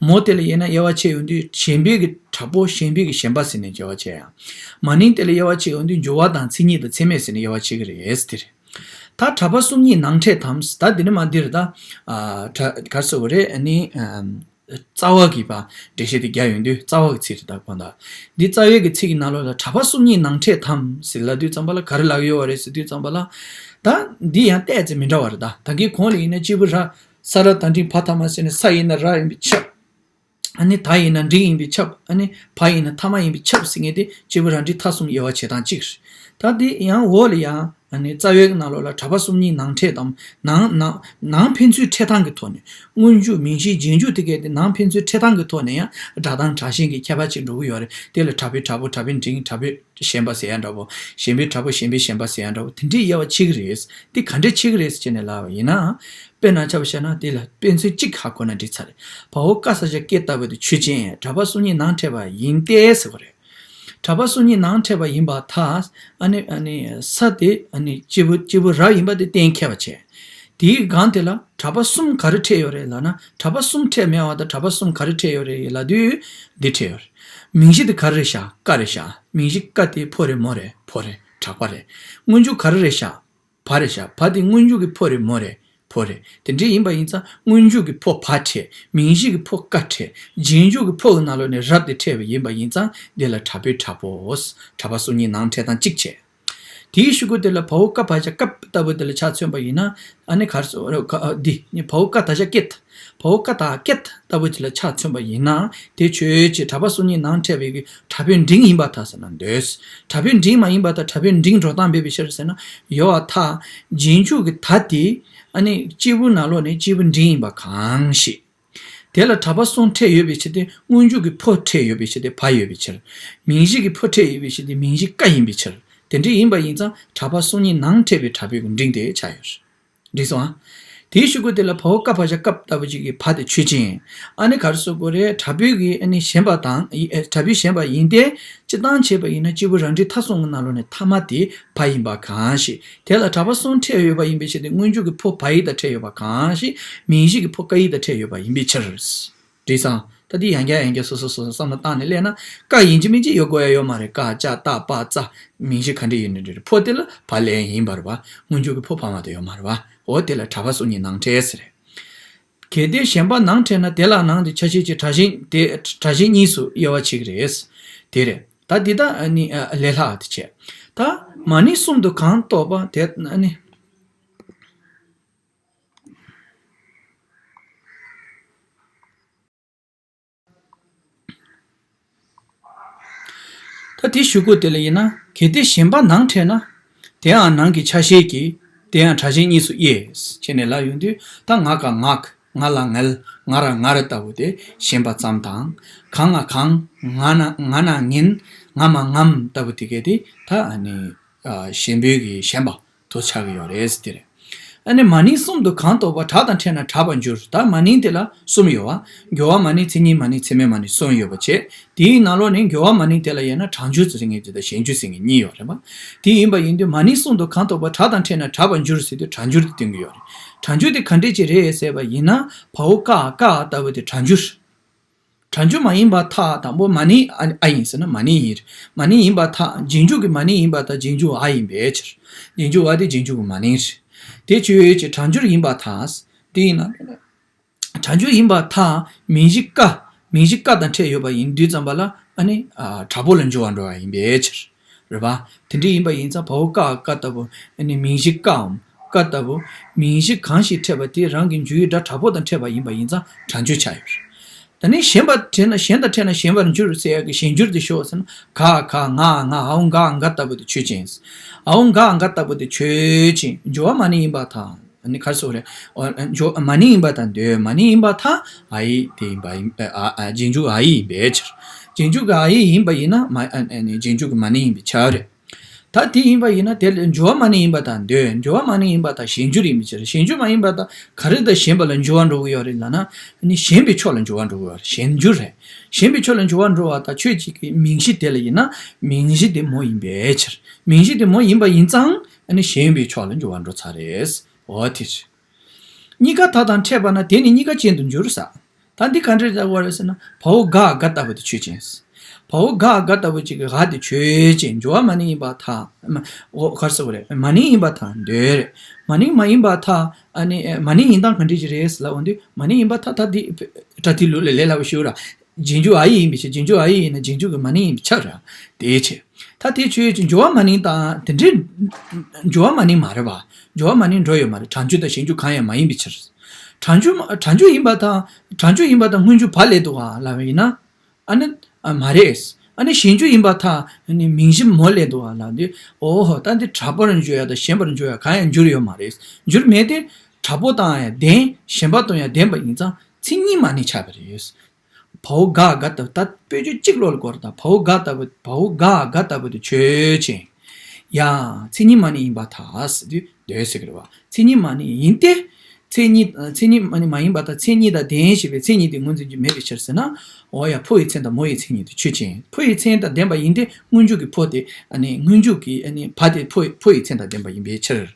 མོ་དེ་ལ་ཡིན་ན་དབྱེ་བ་ཕྱེ་ཡོང་དུས་ཞན་པའི་གི་དྲག་པོ། ཞན་པའི་གི་ཞན་པ་ཟེར་ནས་དབྱེ་བ་ཕྱེ་ཡ། མ་ནིང་དེ་ལ་དབྱེ་བ་ཕྱེ་ཡོང་དུས་འགྱུར་བ་དང་མཚན་ཉིད་དང་མཚན་མེད་ཟེར་ནས་དབྱེ་བ་ཕྱེ་གི་རེད་ཟེར་དེ་རེད། ད་གྲྭ་པ་གསུམ་གཉིས་ནང་ཕྲད་དམ། ད་འདི་ནི་མ་འདིར་ད་ཨ་གྲྭ་ག་རེ་ཟེར་དགོས་རེད། ཨ་ནི་ཨམ། རྩ་བ་གི་པ་འགྲེལ་བཤད་དེ་རྒྱག་ཡོང་དུས་རྩ་བ་གི་ཚིག་རེད། ད་གོ་ད་འདི་རྩ་བའི་གི་ཚིག་གི་ནང་ལོགས་ལ་གྲྭ་པ་གསུམ་གཉིས་ནང་ཕྲད་དམ་ཟེར་ལབ་དུས་ཙམ་པ་ལ་ག་རེ་ལབ་ཡོད་པ་རེད་ཟེར་དུས་ཙམ་པ་ལ། ད་འདི་ཡང་ཏོག་ཙམ་མི་འདྲ་བ་རེད། ད་ད་གིན་གོང་ལ་ཡིན་ན་སྐྱེས་བུ་ར་ས་ར་བཏགས་འབྲིང་བ་ཐ་མ་ཟེར་ནས། ས་ཡིན་ན་ར་ཡིན་པས་ཁྱབ། ཨ་ནི་ད་ཡིན་ན་འབྲིང་ཡིན་པས་ཁྱབ། ཨ་ནི་བ་ཡིན་ན་ཐ་མ་ཡིན་པས་ཁྱབ་ཟེར་མཁན་དེ་སྐྱེས་བུ་ར་འབྲིང་ཐ་གསུམ་དབྱེ་བ་ཕྱེ་སྟངས་གཅིག་རེད། ད་དེ་ཡང་འོག་ལ་ཡང་ཨ་ནི་རྩ་བའི་ནང་ལོགས་ལ་གྲྭ་པ་གསུམ་གཉིས་ནང་ཕྲད་དམ། ནང་ནང་ནང་ཕན་ཚུན་ཕྲད་སྟངས་ཀྱི་ཐོག་ནས། སྔོན་འཇུག་མིང་གཞིའི་རྗེས་འཇུག་དེ་གས་དེ་ནང་ཕན་ཚུན་ཕྲད་སྟངས་ཀྱི་ཐོག་ནས་ཡང་སྒྲ་གདངས་དྲག་ཞན་གྱི་ཁྱད་པར་ཅིག་འགྲོ་གི་ཡོད་རེད། དེ་ལ་དྲག་པོའི་དྲག་པོ། དྲག་པོའི་འབྲིང་། དྲག་པོའི་ཞན་པ་ཟེར་ཡ་འདྲ་པོ། ཞན་པའི་དྲག་པོ། ཞན་པའི་ཞན་པ་ཟེར་ཡ་འདྲ་པོ། དེ་འདྲའི་དབྱེ་བ་ཕྱེ་གི་རེད། འདི་ག་འདྲས་ཕྱེ་གི་རེད་ཟེར་བྱས་ནས་ལབ་པ་ཡིན་ན། དཔེར་ན་ཆ་བཞག་ན་དེ་ལ་དཔེ་མཚོན་གཅིག་ཧ་གོ་ན་འགྲིག་ཚར་རེད། བ་འོག་ཀ་ས་བཞག་ཀེ་ལྟ་བུ་དེ་ཆོས་ཅན། གྲྭ་པ་གསུམ་གཉིས་ནང་ཕྲད་པ་ཡིན་ཏེ་ཟེར་བ་རེད། གྲྭ་པ་གསུམ་གཉིས་ནང་ཕྲད་པ་ཡིན་པར་ཐལ། ཨ་ནི་ཨ་ནི་ས་དེ་ཨ་ནི་སྐྱེས་བུ་སྐྱེས་བུ་ར་ཡིན་པ་དེ་གཏན་འཁེལ་བ་བྱས། དེའི་སྒང་དེ་ལ་གྲྭ་པ་གསུམ་ག་རེ་ཕྲད་ཡོད་རེད་ལབ་ན། གྲྭ་པ་གསུམ་ཕྲད་མེད་པ་དང་གྲྭ་པ་གསུམ་ག་རེ་ཕྲད་ཡོད་རེད་ལབ་དུས་འདི་ཕྲད་ཡོད་རེད། མིང་གཞི་དེ་ག་རེ་རེད་བཞག་ཀ་རེད་བཞག་མིང་གཞི་ཀ་དེ་ཕོ་རེད་མོ་རེད། ཕོ་རེད། གྲགས་པ་རེད། སྔོན་འཇུག་ག་རེ་རེད་བཞག་བ་རེད་བཞག་བ་དེ་སྔོན་འཇུག་གི་ཕོ་རེད་མོ་རེད། ཕོ་རེད། དེ་འདྲ་ཡིན་པ་ཡིན་ཙང་སྔོན་འཇུག་གི་ཕོ་བ་ཕྲད། མིང་གཞི་གི་ཕོ་ཀ་ཕྲད། རྗེས་འཇུག་གི་ཕོ་གི་ནང་ལོགས་ནས་རབ་དེ་ཕྲད་པ་ཡིན་པ་ཡིན་ཙང་འདི་ལ་གྲྭ་པའི་གྲྭ་པོ། གྲྭ་པ་གསུམ་གཉིས་ནང་ཕྲད་སྟངས་གཅིག་བྱས། དེའི་གཞུག་གུ་དེ་ལ་བ་འོག་ཀ་བ་བཞག་ཀབ་ལྟ་བུ་དེ་ལ་ཆ་མཚོན་པ་ཡིན་ན། ཨ་ནི་ག་རེ་ཟེར་དགོས་རེད། ཨ་འདི་བ་འོག་ཀ་ད་བཞག་ཀེད། བ་འོག་ཀ་ད་ཀེད་ལྟ་བུ་ཅིག་ལ་ཆ་མཚོན་པ་ཡིན་ན། དེ་ཆོས་ཅན། གྲྭ་པ་གསུམ་གཉིས་ནང་ཕྲད་པའི་གི་གྲྭ་པའི་འབྲིང་ཡིན་པར་ཐལ་ཟེར་ན་འདོད། གྲྭ་པའི་འབྲིང་མ་ཡིན་པར་ཐལ། གྲྭ་པའི་འབྲིང་འགྲོ་སྟངས་འབད་པའི་ཕྱིར་ཟེར་ན། ཡོད་པར་ཐལ། རྗེས་འཇུག་གི་ད་དེ་ཨ་ནི་སྐྱེས་བུ་ནང་ལོགས་ནས་སྐྱེས་བུ་འབྲིང་ཡིན་པ་གང་ཞིག་དེ་ལ་གྲྭ་པ་གསུམ་ཕྲད་ཡོད་པའི་ཕྱིར་ཏེ། སྔོན་འཇུག་གི་ཕོ་ཕྲད་ཡོད་པའི་ཕྱིར་ཏེ་བ་ཡོད་པའི་ཕྱིར། མིང་གཞི་གི་ཕོ་ཕྲད་ཡོད་པའི་ཕྱིར་ཏེ་མིང་གཞི་ཀ་ཡིན་པའི་ཕྱིར། དེ་འདྲ་ཡིན་པ་ཡིན་ཙང་གྲྭ་པ་གསུམ་གཉིས་ནང་ཕྲད་པའི་གྲྭ་པའི་གི་འབྲིང་དེ་ཆགས་ཡོད། འགྲིག་སོང་ཨ། དེའི་གཞུག་གུ་དེ་ལ་བ་འོག་ཀ་བ་བཞག་ཀབ་ལྟ་བུ་ཅིག་གི་བ་དེ་ཆོས་ཅན། ཨ་ནི་ག་རེ་ཟེར་དགོས་རེད། གྲྭ་པའི་གི་ཨ་ནི་ཞན་པ་དང་། ཨེ་གྲྭ་པའི་ཞན་པ་ཡིན་ཏེ། སྤྱིར་བཏང་བྱས་པ་ཡིན་ན་སྐྱེས་བུ་ར་འབྲིང་ཐ་གསུམ་གི་ནང་ལོགས་ནས་ཐ་མ་དེ་བ་ཡིན་པ་གང་ཞིག་དེ་ལ་གྲྭ་པ་གསུམ་ཕྲད་ཡོད་པ་ཡིན་པའི་ཕྱིར་ཏེ། སྔོན་འཇུག་གི་ཕོ་བ་ཡི་དང་ཕྲད་ཡོད་པ་གང་ཞིག་མིང་གཞི་གི་ཕོ་ཀ་ཡི་དང་ཕྲད་ཡོད་པ་ཡིན་པའི་ཕྱིར། འགྲིག་སོང་། ད་འདི་ཡང་བསྐྱར་ཡང་བསྐྱར་སོ་སོ་སོ་སོ་བསམ་བློ་བཏང་ནས་སླེབས་ན། ཀ་ཡིན་གཅིག་མིན་གཅིག་ཡོད་དགོས་ཡ་ཡོད་མ་རེད། ཀ་ཅ་ཏ་པ་ཙ། མིང་གཞི་ག་འདྲ་ཡིན་ནའི་འགྲིག་རེད། ཕོ་དེ་ལ་བ་ལན་ཡིན་པ་རེད་པ། སྔོན་འཇུག་གི་ཕོ་བ་མ་གཏོགས་ཡོད་མ་རེད་པ། འོ་དེ་ལ་གྲྭ་པ་གསུམ་གཉིས་ནང་ཕྲད་ཟེར་རེད། གལ་ཏེ་ཞན་པ་ནང་ཕྲད་ན། དེ་ལ་ནང་དེ་ཆ་ཤས་ཀྱི་དྲག་ཞན་དེ་དྲག་ཞན་གཉིས་སུ་དབྱེ་བ་ཕྱེ་གི་རེད། དེ་རེད། ད་འདི་ད་ཨ་ནི་ཨ་ལས་སླ་བ་དེ་བྱས། ད་མ་ནིང་གསུམ་དུ་གང་གཏོགས་པ་དེ་ཨ་ནི། ད་དེའི་གཞུག་གུ་དེ་ལ་ཡིན་ན། གལ་ཏེ་ཞན་པ་ནང་ཕྲད་ན། དེའང་ནང་གི་ཆ་ཤས་ཀྱིས། དེ་ཡང་དྲག་ཞན་གཉིས་སུ་དབྱེ། བྱས་ནས་ལབ་ཡོང་དུས། ད་ང་ག་ངག་ང་ལ་ངལ། ང་ར་ངར་ལྟ་བུ་དེ་ཞན་པ་ཙམ་དང་། གང་ང་གང་། ང་ན་ང་ན་ངན། ང་མ་ངམ་ལྟ་བུ་དེ་གས་དེ་ད་ཨ་ནི་ཨ་ཞན་པའི་གི་ཞན་པ་དོ་ཆགས་ཀྱི་ཡོད་རེད་ཟེར་དེ་རེད། ཨ་ནི་མ་ནིང་གསུམ་དུ་གང་གཏོགས་པ། དྲག་དང་ཕྲད་ན་དྲག་པར་འགྱུར། ད་མ་ནིང་དེ་ལ་གསུམ་ཡོད་པ། འགྱུར་བ་མ་ནིང་། མཚན་ཉིད་མ་ནིང་། མཚན་མེད་མ་ནིང་གསུམ་ཡོད་པ་བྱས། དེའི་ནང་ལོགས་ནས་འགྱུར་བ་མ་ནིང་དེ་ལ་ཡིན་ན་དྲག་འགྱུར་ཟེར་མཁན་གཅིག་དང་ཞན་འགྱུར་ཟེར་མཁན་གཉིས་ཡོད་རེད་པ། དེ་ཡིན་པ་ཡིན་དུས་མ་ནིང་གསུམ་དུ་གང་གཏོགས་པ། དྲག་དང་ཕྲད་ན་དྲག་པར་འགྱུར་ཟེར་དུས་དྲག་འགྱུར་དེ་སྟོན་གྱི་ཡོད་རེད། དྲག་འགྱུར་དེ་ག་འདྲས་ཅིག་རེད་ཟེར་བ་ཡིན་ན། བ་འོག་ཀ་ཀ་ལྟ་བུ་དེ་དྲག་འགྱུར། དྲག་འགྱུར་མ་ཡིན་པར་ཐལ། དང་པོ་མ་ནིང་ཨ་ཨ་ཡིན་ཟེར་ན་མ་ནིང་ཡིན། མ་ནིང་ཡིན་པར་ཐལ། རྗེས་འཇུག་གི་མ་ནིང་ཡིན་པར་ཐལ། རྗེས་འཇུག་ཨ་ཡིན་པའི་ཕྱིར། རྗེས་འཇུག་བ་དེ་རྗེས་འཇུག་གི་མ་ནིང་རེད། དེ་ཆོས་ཅན། དྲག་འགྱུར་ཡིན་པར་ཐལ། དེ་ཡིན་ན། སྒྲ་འཇུག་ཡིན་པར་ཐལ། མིང་གཞི་ཀ་མིང་གཞི་ཀ་དང་ཕྲད་ཡོད་པ་ཡིན་དུས་ཙམ་པ་ལ་ཨ་ནི་ཨ་དྲག་པོ་ལ་འགྱུར་བ་འགྲོ་བ་ཡིན་པའི་ཕྱིར། རེད་པ། དེ་འདྲ་ཡིན་པ་ཡིན་ཙང་བའོ་ཀ་ཀ་ལྟ་བུ་ཨ་ནི་མིང་གཞི་ཀའམ་ཀ་ལྟ་བུ་མིང་གཞི་གང་ཞིག་ཕྲད་པ་དེ་རང་གི་འཇུག་ཡུལ་སྒྲ་དྲག་པོ་དང་ཕྲད་པ་ཡིན་པ་ཡིན་ཙང་སྒྲ་འཇུག་ཆགས་ཡོད་རེད། ད་ནི་གཞན་པ་ཕྲད་ན་གཞན་དང་ཕྲད་ན་གཞན་པར་འགྱུར་ཟེར་ཡག་གི་གཞན་འགྱུར་དེ་ཤོག་ཟེར་ན་ག་ག་ང་ང་ཨའོ་འགའ་འགའ་ལྟ་བུ་དེ་ཆོས་ཅན། ཨའོ་འགའ་འགའ་ལྟ་བུ་དེ་ཆོས་ཅན། འགྱུར་བ་མ་ནིང་ཡིན་པར་ཐལ། ཨ་ནི་ག་རེ་ཟེར་དགོས་རེད། འགྱུར་མ་ནིང་ཡིན་པར་ཐལ་འདོད། མ་ནིང་ཡིན་པར་ཐལ་ཨ་ཡིག་དེ་ཡིན་པ་ཡིན་ཨ་ཨ་རྗེས་འཇུག་ཨ་ཡིག་ཡིན་པའི་ཕྱིར། རྗེས་འཇུག་གི་ཨ་ཡིག་ཡིན་པ་ཡིན་ན་མ་ཨ་ཨ་ནི་རྗེས་འཇུག་གི་མ་ནིང་ཡིན་པའི་ཆ་རེད། ད་དེ་ཡིན་པ་ཡིན་ན་དེ་ལ་འགྱུར་བ་མ་ནིང་ཡིན་པར་ཐལ་འདོད། འགྱུར་བ་མ་ནིང་ཡིན་པར་ཐལ་གཞན་འགྱུར་ཡིན་པའི་ཕྱིར། གཞན་འགྱུར་མ་ཡིན་པར་ཐལ་ག་རེ་དང་གཞན་པ་ལ་འགྱུར་བ་འགྲོ་གི་ཡོད་རེད་ལབ་ན་ཨ་ནི་གཞན་པའི་ཕྱོགས་ལ་འགྱུར་བ་འགྲོ་གི་ཡོད་རེད། གཞན་འགྱུར་རེད། གཞན་པའི་ཕྱོགས་ལ་འགྱུར་བ་འགྲོ་བ་དང་ཆོས་གཅིག་གི་མིང་གཞི་དེ་ལ་ཡིན་ན་མིང་གཞི་དེ་མོ་ཡིན་པའི་ཕྱིར། མིང་གཞི་དེ་མོ་ཡིན་པ་ཡིན་ཙང་ཨ་ནི་གཞན་པའི་ཕྱོགས་ལ་འགྱུར་བ་འགྲོ་ཚར་རེད། འོ་དེ་རེད། གཉིས་ཀ་དག་དང་ཕྲད་པ་ན་དེ་ནི་གཉིས་ཀ་ཅན་དུ་འགྱུར་ཟེར། ད་འདི་ག་འདྲ་ལབ་པ་རེད་ཟེར་ན་བའོ་ག་འགའ་ལྟ་བུ་དེ་ཆོས་ཅན། བའོ་ག་འགའ་ལྟ་བུ་གཅིག་གི་འགའ་དེ་ཆོས་ཅན། འགྱུར་བ་མ་ནིང་ཡིན་པར་ཐལ། མ་འོ་ག་རེ་ཟེར་དགོས་རེད། མ་ནིང་ཡིན་པར་ཐལ་འདོད་རེད། མ་ནིང་མ་ཡིན་པར་ཐལ། ཨ་ནི་མ་ནིང་ཡིན་སྟངས་ག་འདྲ་ཅིག་རེད་ལབ་འོང་དུས་མ་ནིང་ཡིན་པར་ཐལ། ད་འདི་སྒྲ་དེའི་ལུགས་ལ་ལས་སླ་པོ་ཞིག་ར། རྗེས་འཇུག་ཨ་ཡིག་ཡིན་པའི་ཕྱིར། རྗེས་འཇུག་ཨ་ཡིག་ཡིན་ན་རྗེས་འཇུག་གི་མ་ནིང་ཡིན་པའི་ཕྱིར་ར། དེའི་ཕྱིར། ད་དེའི་ཕྱིར་འགྱུར་བ་མ་ནིང་དང་དེ་འདྲའི་འགྱུར་བ་མ་ནིང་མ་རེད་པ། འགྱུར་བ་མ་ནིང་འགྲོ་ཡོད་མ་རེད། གྲངས་འཇུག་དང་གཞན་འཇུག་གང་ཡང་མ་ཡིན་པའི་ཕྱིར། གྲངས་འཇུག་གྲངས་འཇུག་ཡིན་པ་དང་གྲངས་འཇུག་ཡིན་པ་དང་སྔོན་འཇུག་བ་སླེབས་འདུག་ག་ལབ་པ་ཡིན་ན། ཨ་ནི་ཨ་མ་རེད། ཨ་ནི་གཞན་འཇུག་ཡིན་པར་ཐལ། ཨ་ནི་མིང་གཞི་མོ་སླེབས་འདུག་ག་ལབ་དུས་འོ་ཧོ་ད་འདི་དྲག་པོར་འགྱུར་ཡ་དང་ཞན་པར་འགྱུར་ཡ་གང་ཡང་འགྱུར་ཡོད་མ་རེད། འགྱུར་མེད་དེ། དྲག་པོ་དང་ཡང་ལྡན་ཞན་པ་དང་ཡང་ལྡན་པ་ཡིན་ཙང་མཚན་ཉིད་མ་ནིང་ཆགས་པ་རེད། བའོ་ག་འགའ་ལྟ་བུ་ད་དཔེ་བརྗོད་གཅིག་བློ་ལ་འཁོར་དང་། བའོ་ག་ལྟ་བུ་བའོ་ག་འགའ་ལྟ་བུ་དེ་ཆོས་ཅན། ཡང་མཚན་ཉིད་མ་ནིང་ཡིན་པར་ཐལ་ཟེར་དུས་འདོད་ཟེར་གི་རེད་བ། མཚན་ཉིད་མ་ནིང་ཡིན་ཏེ། མཚན་ཉིད་མཚན་ཉིད་མ་ནིང་མ་ཡིན་པར་ཐལ། མཚན་ཉིད་དང་ལྡན་ཞེས་པའི་མཚན་ཉིད་དེ་ངོས་འཛིན་རྒྱུ་མེད་པའི་ཕྱིར་ཟེར་ན། འོ་ཡ་ཕོ་ཡི་མཚན་དང་མོ་ཡི་མཚན་ཉིད་དེ་ཆོས་ཅན། ཕོ་ཡི་མཚན་དང་ལྡན་པ་ཡིན་ཏེ་སྔོན་འཇུག་གི་ཕོ་དེ་ཨ་ནི་སྔོན་འཇུག་གི་ཨ་ནི་བ་དེ་ཕོ་ཕོ་ཡི་མཚན་དང་ལྡན་པ་ཡིན་པའི་ཕྱིར།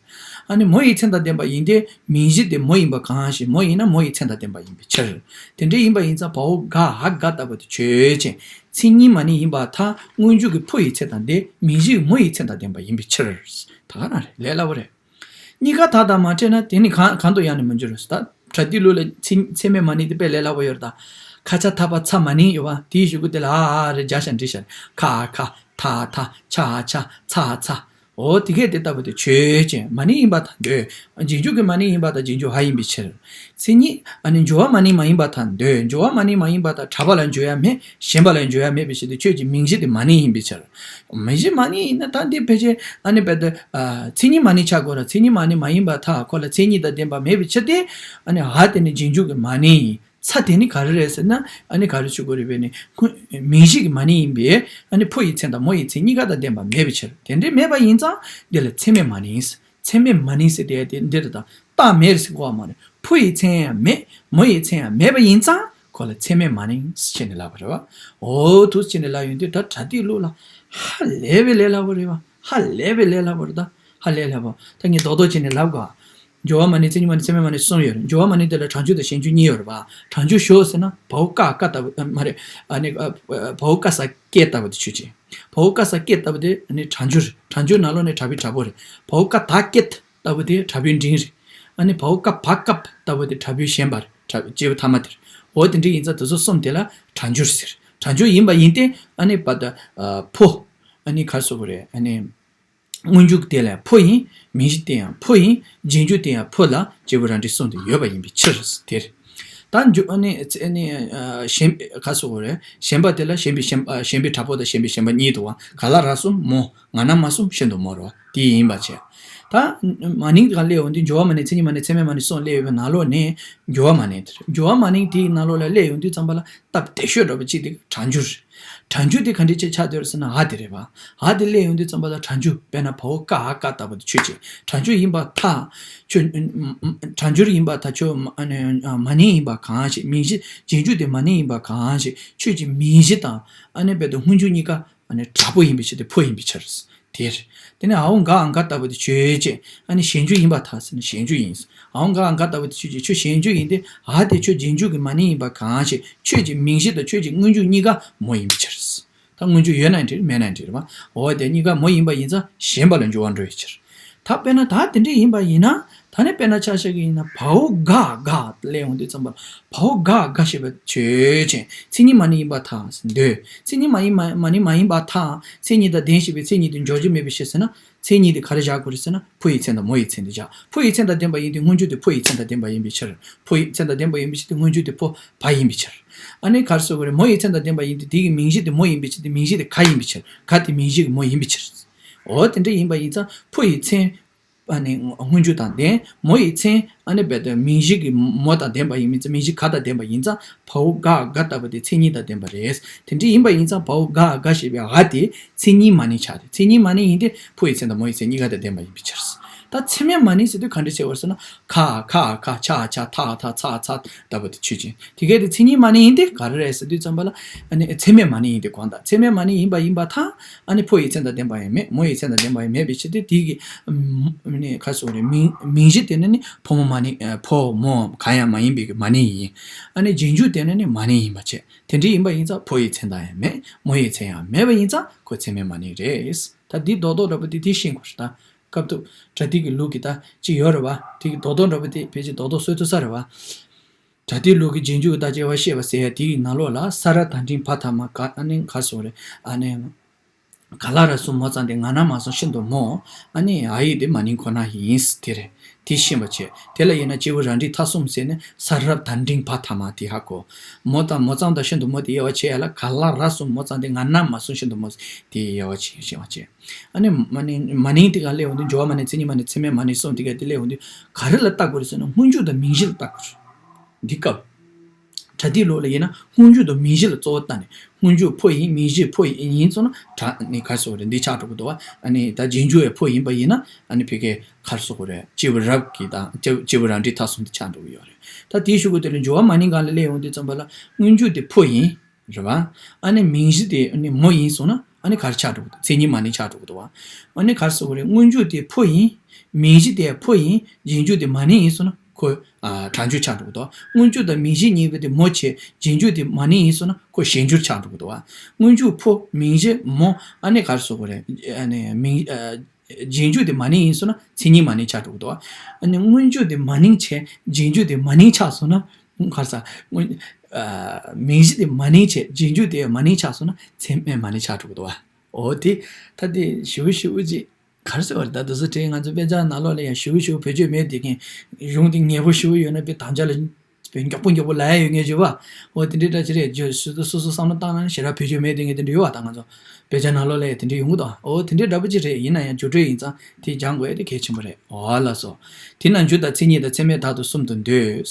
ཨ་ནི་མོ་ཡི་མཚན་དང་ལྡན་པ་ཡིན་ཏེ་མིང་གཞི་དེ་མོ་ཡིན་པ་གང་ཞིག་མོ་ཡིན་ན་མོ་ཡི་མཚན་དང་ལྡན་པ་ཡིན་པའི་ཕྱིར། དེ་འདྲ་ཡིན་པ་ཡིན་ཙང་བའོ་ག་འ་འགའ་ལྟ་བུ་དེ་ཆོས་ཅན། མཚན་ཉིད་མ་ནིང་ཡིན་པར་ཐལ། སྔོན་འཇུག་གི་ཕོ་ཡི་མཚན་དང་ལྡན། མིང་གཞི་མོ་ཡི་མཚན་དང་ལྡན་པ་ཡིན་པའི་ཕྱིར། ད་ག་རང་རེད། ལས་སླ་པོ་རེད། གཉིས་ཀ་དག་དང་མ་ཕྲད་ན་དེ་ནི་གང་གང་དུ་ཡང་ནི་མི་འགྱུར་རོ། ད་པྲ་ཏི་ལུགས་ལ་ཚད་ཚད་མས་མ་ནིང་དེ་དཔེ་ལས་སླ་པོ་ཡོད་རེད་ད། ཁ་ཆ་ཐ་པ་ཚ་མ་ནིང་ཡོད་པ་དེའི་གཞུག་གུ་དེ་ལ་ཨ་ཨ་རེ་སྦྱར་ཤ་འབྲི་ཤ་ཁ་ཁ་ཐ་ཐ་ཆ་ཆ་ཚ་ཚ། འོ་དེ་གས་དེ་ལྟ་བུ་དེ་ཆོས་ཅན། མ་ནིང་ཡིན་པར་ཐལ་འདོད། རྗེས་འཇུག་གི་མ་ནིང་ཡིན་པར་ཐལ། རྗེས་འཇུག་འ་ཡིན་པའི་ཕྱིར། མཚན་ཉིད་ཨ་ནི་འགྱུར་བ་མ་ནིང་མ་ཡིན་པར་ཐལ་འདོད། འགྱུར་བ་མ་ནིང་མ་ཡིན་པར་ཐལ། དྲག་པ་ལ་འགྱུར་ཡ་མེད། ཞན་པ་ལ་འགྱུར་ཡ་མེད་པའི་ཕྱིར་ཏེ། ཁྱོད་ཀྱི་མིང་གཞི་དེ་མ་ནིང་ཡིན་པའི་ཕྱིར། མིང་གཞི་མ་ནིང་ཡིན་ན་ད་འདི་ཕལ་ཆེར་ཨ་ནི་བས་ཏེ་ཨ་མཚན་ཉིད་མ་ནིང་ཆགས་དགོས་ར། མཚན་ཉིད་མ་ནིང་མ་ཡིན་པར་ཐལ། ཁོ་ལ་མཚན་ཉིད་དང་ལྡན་པ་མེད་པའི་ཕྱིར་ཏེ། ཨ་ནི་འ་དེ་ནི་རྗེས་འཇུག་གི་མ་ནིང་ཡིན། ཚ་དེ་ནི་ག་རེ་རེད་ཟེར་ན་ཨ་ནི་ག་རེ་ཞུ་དགོས་རེད་པས་ནི་ཁོ་མིང་གཞི་གི་མ་ནིང་ཡིན་པས། ཨ་ནི་ཕོ་ཡི་མཚན་དང་མོ་ཡི་མཚན་གཉིས་ཀ་དང་ལྡན་པ་མེད་པའི་ཕྱིར། དེ་འདྲའི་མེད་པ་ཡིན་ཙང་འདི་ལ་ཚད་མས་མ་ནིང་། ཚད་མས་མ་ནིང་ཟེར་དེ་དེ་འདི་རེད་ད། རྟགས་མེད་ཟེར་གོ་བ་མ་རེད། ཕོ་ཡི་མཚན་ཡང་མེད། མོ་ཡི་མཚན་ཡང་མེད་པ་ཡིན་ཙང་ཁོ་ལ་ཚད་མས་མ་ནིང་ཟེར་བྱས་ནས་ལབ་པ་རེད་བ། འོ་དུ་བྱས་ནས་ལབ་ཡོང་དུས་ད་པྲ་ཏི་ལུགས་ལ་ཧ་ལས་པའི་ལས་སླ་པོ་རེད་བ། ཧ་ལས་པའི་ལས་སླ་པོ་རེད་ད། ཧ་ལས་སླ་པོ། ད་ངས་རྡོག་རྡོག་བྱས་ནས་ལབ་དགོས། འགྱུར་བ་མ་ནིང་མཚན་ཉིད་མ་ནིང་ཚད་མས་མ་ནིང་གསུམ་ཡོད་རེད། འགྱུར་བ་མ་ནིང་དེ་ལ་གྲངས་འཇུག་དང་ཞན་འཇུག་གཉིས་ཡོད་རེད་བ། གྲངས་འཇུག་ཞོག་ཟེར་ན་བའོ་ཀ་ཀ་ལྟ་བུ་ཨ་མ་རེད། ཨ་ནི་ཨ་ཨ་བའོ་ཀ་ས་ཀེ་ལྟ་བུ་དེ་ཆོས་ཅན། བའོ་ཀ་ས་ཀེ་ལྟ་བུ་དེ་ཨ་ནི་གྲངས་འཇུག་རེད། གྲངས་འཇུག་ནང་ལོགས་ནས་དྲག་པོའི་དྲག་པོ་རེད། བའོ་ཀ་ད་ཀེ་ལྟ་བུ་དེ་དྲག་པོའི་འབྲིང་རེད། ཨ་ནི་བའོ་ཀ་བ་ཀ་ལྟ་བུ་དེ་དྲག་པོའི་ཞན་པ་རེད། དྲག་སྐྱེས་བུ་ཐ་མ་དེ་རེད། འོ་དེ་འདྲ་ཡིན་ཙང་དེ་ཚོ་གསུམ་དེ་ལ་གྲངས་འཇུག་ཟེར། གྲངས་འཇུག་ཡིན་པ་ཡིན་ཏེ་ཨ་ནི་བ་ད་ཨ་ཕོ། ཨ་ནི་ག་རེ་ཟེར་དགོས་རེད། ཨ་ནི། སྔོན་འཇུག་དེ་ལ་ཕོ་ཡིན། མིང་གཞི་དེ་ཡང་ཕོ་ཡིན། རྗེས་འཇུག་དེ་ཡང་ཕོ་ལ་སྐྱེས་བུ་རང་འབྲིང་གསུམ་དུ་ཡོད་པ་ཡིན་པའི་ཕྱིར་ཟེར་དེ་རེད། ད་འཇུག་ཨ་ནི་ཨ་ནི་ཨ་ཞན་ག་སོགས་རེད། ཞན་པ་དེ་ལ་ཞན་པའི་ཞན་པ་ཞན་པའི་དྲག་པོ་དང་ཞན་པའི་ཞན་པ་གཉིས་འདུག་བ། ག་ལ་ར་གསུམ་མོ། ང་ན་མ་གསུམ་ཤིན་ཏུ་མོ་རེད་བ། དེ་ཡིན་པ་བྱས། ད་མ་ནིང་གང་སླེབས་ཡོང་དུས་འགྱུར་བ་མ་ནིང་མཚན་ཉིད་མ་ནིང་ཚད་མས་མ་ནིང་གསུམ་སླེབས་ཡོད་པའི་ནང་ལོགས་ནས་འགྱུར་བ་མ་ནིང་དེ་རེད། འགྱུར་བ་མ་ནིང་དེའི་ནང་ལོགས་ལ་སླེབས་ཡོང་དུས་ཙམ་པ་ལ་སྟབས་བདེ་ཤོས་འདྲ་པོ་གཅིག་དེ་གྲངས་འཇུག་རེད། གྲངས་འཇུག་དེ་ག་འདྲ་ཅིག་ཆགས་བསྡད་ཡོད་རེད་ཟེར་ན་འ་དེ་རེད་པ། འ་དེ་སླེབས་ཡོང་དུས་ཙམ་པ་ལ་གྲངས་འཇུག་དཔེར་ན་བའོ་ཀ་འ་ཀ་ལྟ་བུ་དེ་ཆོས་ཅན། གྲངས་འཇུག་ཡིན་པར་ཐལ། ཆོས་གྲངས་འཇུག་ཡིན་པར་ཐལ། ཆོས་མ་ནིང་ཡིན་པ་གང་ཞིག་མིང་གཞི་རྗེས་འཇུག་དེ་མ་ནིང་ཡིན་པ་གང་ཞིག་ཁྱོད་ཀྱི་མིང་གཞི་དང་ཨ་ནི་རྦད་དེ་སྔོན་འཇུག་གཉིས་ཀ་ཨ་ནི་དྲག་པོ་ཡིན་པའི་ཕྱིར་ཏེ་ཕོ་ཡིན་པའི་ཕྱིར། དེ་རེད། དེ་ནས་འའོ་འགའ་འ་འགའ་ལྟ་བུ་དེ་ཆོས་ཅན། ཨ་ནི་ཞན་འཇུག་ཡིན་པར་ཐལ་ཟེར་ན་ཞན་འཇུག་ཡིན། འའོ་འགའ་འ་འགའ་ལྟ་བུ་དེ་ཆོས་ཅན། ཁྱོད་ཞན་འཇུག་ཡིན་ཏེ་འ་དེ་ཁྱོད་རྗེས་འཇུག་གི་མ་ནིང་ཡིན་པ་གང་ཞིག་ཁྱོད་ཀྱི་མིང་གཞི་དང་ཁྱོད་ཀྱི་སྔོན་འཇུག་གཉིས་ཀ་མོ་ཡིན་པའི་ཕྱིར། ད་སྔོན་འཇུག་ཡོད་ན་འགྲིག་མེད་ན་འགྲིག་རེད་པ། འོ་དེ་གཉིས་ཀ་མོ་ཡིན་པ་ཡིན་ཙང་ཞན་པ་ལ་འགྱུར་བ་འགྲོ་བའི་ཕྱིར། ད་དཔེར་ན་ད་དེ་འདྲ་ཡིན་པ་ཡིན་ན་ད་ ད་ནི་དཔེར་ན་ཆ་བཞག་གི་ཡིན་ན་བའོ་ག་ག་ལས་ཡོང་དུས་ཙམ་པ་ལ་བའོ་ག་ག་ཞེས་པ་ཆོས་ཅན། མཚན་ཉིད་མ་ནིང་ཡིན་པར་ཐལ་ཟེར་འདོད། མཚན་ཉིད་མ་ཡིན་མ་མ་ནིང་མ་ཡིན་པར་ཐལ། མཚན་ཉིད་དང་ལྡན་ཞེས་པའི་མཚན་ཉིད་དེ་འཇོག་རྒྱུ་མེད་པའི་ཕྱིར་ཟེར་ན། མཚན་ཉིད་དེ་ག་རེ་བཞག་དགོས་རེད་ཟེར་ན། ཕོ་ཡི་མཚན་དང་མོ་ཡི་མཚན་དེ་བཞག་ཕོ་ཡི་མཚན་དང་ལྡན་པ་ཡིན་དུས་སྔོན་འཇུག་དེ་ཕོ་ཡི་མཚན་དང་ལྡན་པ་ཡིན་པའི་ཕྱིར། ཕོ་ཡི་མཚན་དང་ལྡན་པ་ཡིན་པའི་ཕྱིར་དེ་སྔོན་འཇུག་དེ་ཕོ་བ་ཡིན་པའི་ཕྱིར། ཨ་ནི་ག་རེ་ཟེར་དགོས་རེད། མོ་ཡི་མཚན་དང་ལྡན་པ་ཡིན་དུས་དེ་གི་མིང་གཞི་དེ་མོ་ཡིན་པའི་ཕྱིར་དེ་མིང་གཞི་དེ་ག་ཡིན་པའི་ཕྱིར། ག་དེ་མིང་གཞི་གི་མོ་ཡིན་པའི་ཕྱིར། འོ་དེ་འདྲ་ཡིན་པ་ཡིན་ཙང་ཕོ་ཡི་མཚན། ཨ་ནི་སྔོན་འཇུག་དང་ལྡན། མོ་ཡི་མཚན། ཨ་ནི་རྦད་དེ་མིང་གཞི་གི་མོ་དང་ལྡན་པ་ཡིན་མིན་ཙང་མིང་གཞི་ག་དང་ལྡན་པ་ཡིན་ཙང་བའོ་ག་ག་ལྟ་བུ་དེ་མཚན་ཉིད་དང་ལྡན་པ་རེད། དེ་འདྲ་ཡིན་པ་ཡིན་ཙང་བའོ་ག་ག་ཞེས་པའི་ག་དེ་མཚན་ཉིད་མ་ནིང་ཆགས་ཏེ། མཚན་ཉིད་མ་ནིང་ཡིན་ཏེ་ཕོ་ཡི་མཚན་དང་མོ་ཡི་མཚན་གཉིས་ཀ་དང་ལྡན་པ་ཡིན་པའི་ཕྱིར། ད་མཚན་མེད་མ་ནིང་ཟེར་དུས་ག་འདྲ་བྱེད་པར་ཟེར་ན། ཁ་ཁ་ཁ་ཆ་ཆ་ཐ་ཐ་ཚ་ཚ་ལྟ་བུ་དེ་ཆོས་ཅན། དེ་གས་དེ་མཚན་ཉིད་མ་ནིང་ཡིན་ཏེ་ག་རེ་རེད་ཟེར་དུས་ཙམ་པ་ལ། ཨ་ནི་མཚན་མེད་མ་ནིང་ཡིན་ཏེ་གང་ལྟར་མཚན་མེད་མ་ནིང་ཡིན་པ་ཡིན་པར་ཐལ། ཨ་ནི་ཕོ་ཡི་མཚན་དང་ལྡན་པ་ཡང་མེད། མོ་ཡི་མཚན་དང་ལྡན་པ་ཡང་མེད་པའི་ཕྱིར་ཏེ། དེ་གི་ཨམ་ནི་ག་རེ་ཟེར་དགོས་རེད། མིང་མིང་གཞི་དེ་ནི་ནི་ཕོ་མོ་མ་ནིང་ཨ་ཕོ་མོ་གང་ཡང་མ་ཡིན་པའི་གི་མ་ནིང་ཡིན། ཨ་ནི་རྗེས་འཇུག་དེ་ནི་ནི་མ་ནིང་ཡིན་པ་བྱས། དེ་འདྲ་ཡིན་པ་ཡིན་ཙང་ཕོ་ཡི་མཚན་དང་ཡང་མེད། མོ་ཡི་མཚན་ཡང་མེད་པ་ཡིན་ཙང་ཁོ་མཚན་མེད་མ་ནིང་རེད། ད་འདི་རྡོག་རྡོག་འདྲ་པོ་འདི་དེ་ཤེས་དགོས་རེད། ད་སྐབས་ཐོག་པྲ་ཏི་གི་ལུགས་ཀྱི་ད་ཅི་ཡོད་རེད་བ། དེ་གི་རྡོག་རྡོག་འདྲ་པོ་དེ་ཕལ་ཆེར་རྡོག་རྡོག་སོ་ཐུབ་ས་རེད་བ། པྲ་ཏི་ལུགས་ཀྱི་རྗེས་འཇུག་གི་བརྟག་དཔྱད་པ་ཤེས་པ་ཟེར་ཡ་དེ་གི་ནང་ལོགས་ལ་ས་ར་ད་འབྲིང་བ་ཐ་མ་ག་ཨ་ནི་ག་རེ་ཟེར་དགོས་རེད། ཨ་ནི། ག་ལ་ར་གསུམ་མོ་ཙམ་དེ་ང་ན་མ་གསུམ་ཤིན་ཏུ་མོ། ཨ་ནི་འ་ཡིག་དེ་མ་ནིང་ཁོ་ན་ཡིན། དེ་རེད། དེ་ཤེས་པ་བྱས། དེ་ལ་དབྱེ་ན་སྐྱེས་བུ་ར་འབྲིང་ཐ་གསུམ་ཟེར་ནས་ས་ར་ད་འབྲིང་བ་ཐ་མ་དེ་ཧ་གོ། མོ་དང་མོ་ཙམ་དང་ཤིན་ཏུ་མོ་དེ་དབྱེ་བ་ཕྱེ་ཡ་ལ་ག་ལ་ར་གསུམ་མོ་ཙམ་དེ་ང་ན་མ་གསུམ་ཤིན་ཏུ་མོ་དེ་དབྱེ་བ་ཕྱེ་ཤེས་པ་བྱས། ཨ་ནི་མ་ནིང་མ་ནིང་དེ་ག་སླེབས་འོང་དུས་འགྱུར་བ་མ་ནིང་མཚན་ཉིད་མ་ནིང་མཚན་མེད་མ་ནིང་གསུམ་དེ་ག་དེ་སླེབས་འོང་དུས་ག་རེ་ལ་བརྟག་དགོས་རེད་ཟེར་ན་སྔོན་འཇུག་དང་མིང་གཞི་ལ་བརྟག་དགོས་རེད། འདི་སྐབས། པྲ་ཏིའི་ལུགས་ལ་ཡིན་ན་སྔོན་འཇུག་དང་མིང་གཞི་ལ་གཙོ་བོ་བལྟས་ནས་སྔོན་འཇུག་ཕོ་ཡིན། མིང་གཞི་ཕོ་ཡིན་སོང་ན་པྲ་ནི་ག་རེ་ཟེར་དགོས་རེད། འདི་ཆགས་འགྲོ་གི་འདུག་བ། ཨ་ནི་ད་རྗེས་འཇུག་ཡང་ཕོ་ཡིན་པ་ཡིན་ན་ཨ་ནི་ཕ་གི་ག་རེ་ཟེར་དགོས་རེད། སྐྱེས་བུ་རབ་ཀྱི་དང་སྐྱེས་སྐྱེས་བུ་རབ་འབྲིང་ཐ་གསུམ་དུ་ཆགས་འགྲོ་གི་ཡོད་རེད། ད་དེའི་གཞུག་གུ་དེ་ལ་འགྱུར་བ་མ་ནིང་སྒང་ལ་སླེབས་ཡོང་དུས་ཙམ་པ་ལ་སྔོན་འཇུག་དེ་ཕོ་ཡིན། རེད་བ། ཨ་ནི་མིང་གཞི་དེ་ཨ་ནི་མོ་ཡིན་སོང་ན་ཨ་ནི་ག་རེ་ཆགས་འགྲོ་གི་འདུག་མཚན་ཉིད་མ་ནིང་ཆགས་འགྲོ་གི་འདུག་བ། ཨ་ནི་ག་རེ་ཟེར་དགོས་རེད། སྔོན་འཇུག་དེ་ཕོ་ཡིན། མིང་གཞི་དེ་ཕོ་ཡིན། རྗེས་འཇུག་དེ་མ་ནིང་ཡིན་སོང་ན་ཁོ་ཨ་པྲ་འཇུག་ཆགས་འགྲོ་གི་འདུག་སྔོན་འཇུག་དང་མིང་གཞི་གཉིས་པོ་དེ་མོ་བྱས། རྗེས་འཇུག་དེ་མ་ནིང་ཡིན་སོང་ན་ཁོ་ཞན་འགྱུར་ཆགས་འགྲོ་གི་འདུག་བ། སྔོན་འཇུག་ཕོ། མིང་གཞི་མོ། ཨ་ནི་ག་རེ་ཟེར་དགོས་རེད། ཨ་ནི་མིང་ཨ་རྗེས་འཇུག་དེ་མ་ནིང་ཡིན་སོང་ན་མཚན་ཉིད་མ་ནིང་ཆགས་འགྲོ་གི་འདུག་བ། ཨ་ནི་སྔོན་འཇུག་དེ་མ་ནིང་བྱས། རྗེས་འཇུག་དེ་མ་ནིང་ཆགས་སོང་ན། ག་རེ་ཟ། སྔོན། ཨ། མིང་གཞི་དེ་མ་ནིང་བྱས། རྗེས་འཇུག་དེ་མ་ནིང་ཆགས་སོང་ན་མཚན་མེད་མ་ནིང་ཆགས་འགྲོ་གི་འདུག་བ། འོ་དེ། ད་དེ་ཞེ་པོ་ཞེ་པོ་ཅིག་ག་རེ་ཟེར་བ་རེད། ད་དེ་ཚོ་དྲན་ང་ཚོ་དཔེ་ཆ་ནང་ལོགས་ལ་ཡང་ཞེ་པོ་ཞེ་པོ་བེད་སྤྱོད་མེད་དེ་མཁན། གཞུང་དེ་ངེས་པོ་ཞེ་པོ་ཡོད་ན་དཔེ་དམ་བཅའ་ལ་དཔེ་མགྱོགས་པོ་མགྱོགས་པོ་ལབ་ཡ་ཡོད་མཁན་ཅིག་བ། འོ་དེ་འདྲའི་འདྲ་ཅིག་རེད། སོ་སོ་སོ་སོ་བསམ་བློ་བཏང་ན་ཞེ་དྲག་བེད་སྤྱོད་མེད་དེ་མཁན་དེ་འདྲ་ཡོད་བ། ད་ང་ཚོ། དཔེ་ཆ་ནང་ལོགས་ལ་ཡང་དེ་འདྲ་ཡོང་གི་འདུག་འོ་དེ་འདྲའི་འདྲ་པོ་ཅིག་རེད། ཡིན་ན་ཡང་འགྱུར་འགྲོས་ཡིན་ཙང་དེ་སྦྱང་དགོས་ཡ་དེ་གལ་ཆེན་པོ་རེད། འོ་ལགས་སོ། དེས་ན་འཇུག་དང་མཚན་ཉིད་དང་མཚན་མེད་དག་ཏུ་གསུམ་དུ་འདོད།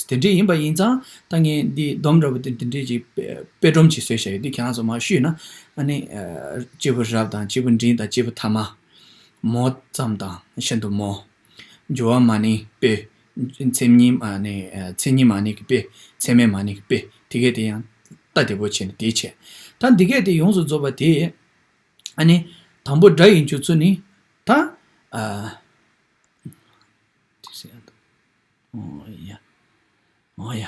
དེ་འདྲ་ཡིན་པ་ཡིན་ཙང་ད་ངས་འདི་སྡོམ་འདྲ་པོ་དེ་དེ་འདྲ་ཅིག་དཔེ་དཔེ་སྒྲོམ་ཅིག་བཟོས་བཞག་ཡོད། འདི་ཁྱེད་རང་ཚོ་མར་བཤུས་ན་ཨ་ནི་ཨ་སྐྱེས་བུ་རབ་དང་སྐྱེས་བུ་འབྲིང་དང་སྐྱེས་བུ་ཐ་མ། མོ་ཙམ་དང་ཤིན་ཏུ་མོ། འགྱུར་བ་མ་ནིང་དཔེ། མཚན་ཉིད་མ་ནིང་ཨ་མཚན་ཉིད་མ་ནིང་གི་དཔེ། མཚན་མེད་མ་ནིང་གི་དཔེ། དེ་གས་དེ་ཡང་ལྟ་བདེ་པོ་བྱས་ནས་དེ་བྱས། ད་འདི་གས་དེ་ཡོངས་སུ་རྫོགས་པ་དེ། ཨ་ནི། དང་པོ་སྒྲ་ཡི་འཇུག་ཚུལ་ནི། ད། ཨ། འོ་ཡ། འོ་ཡ།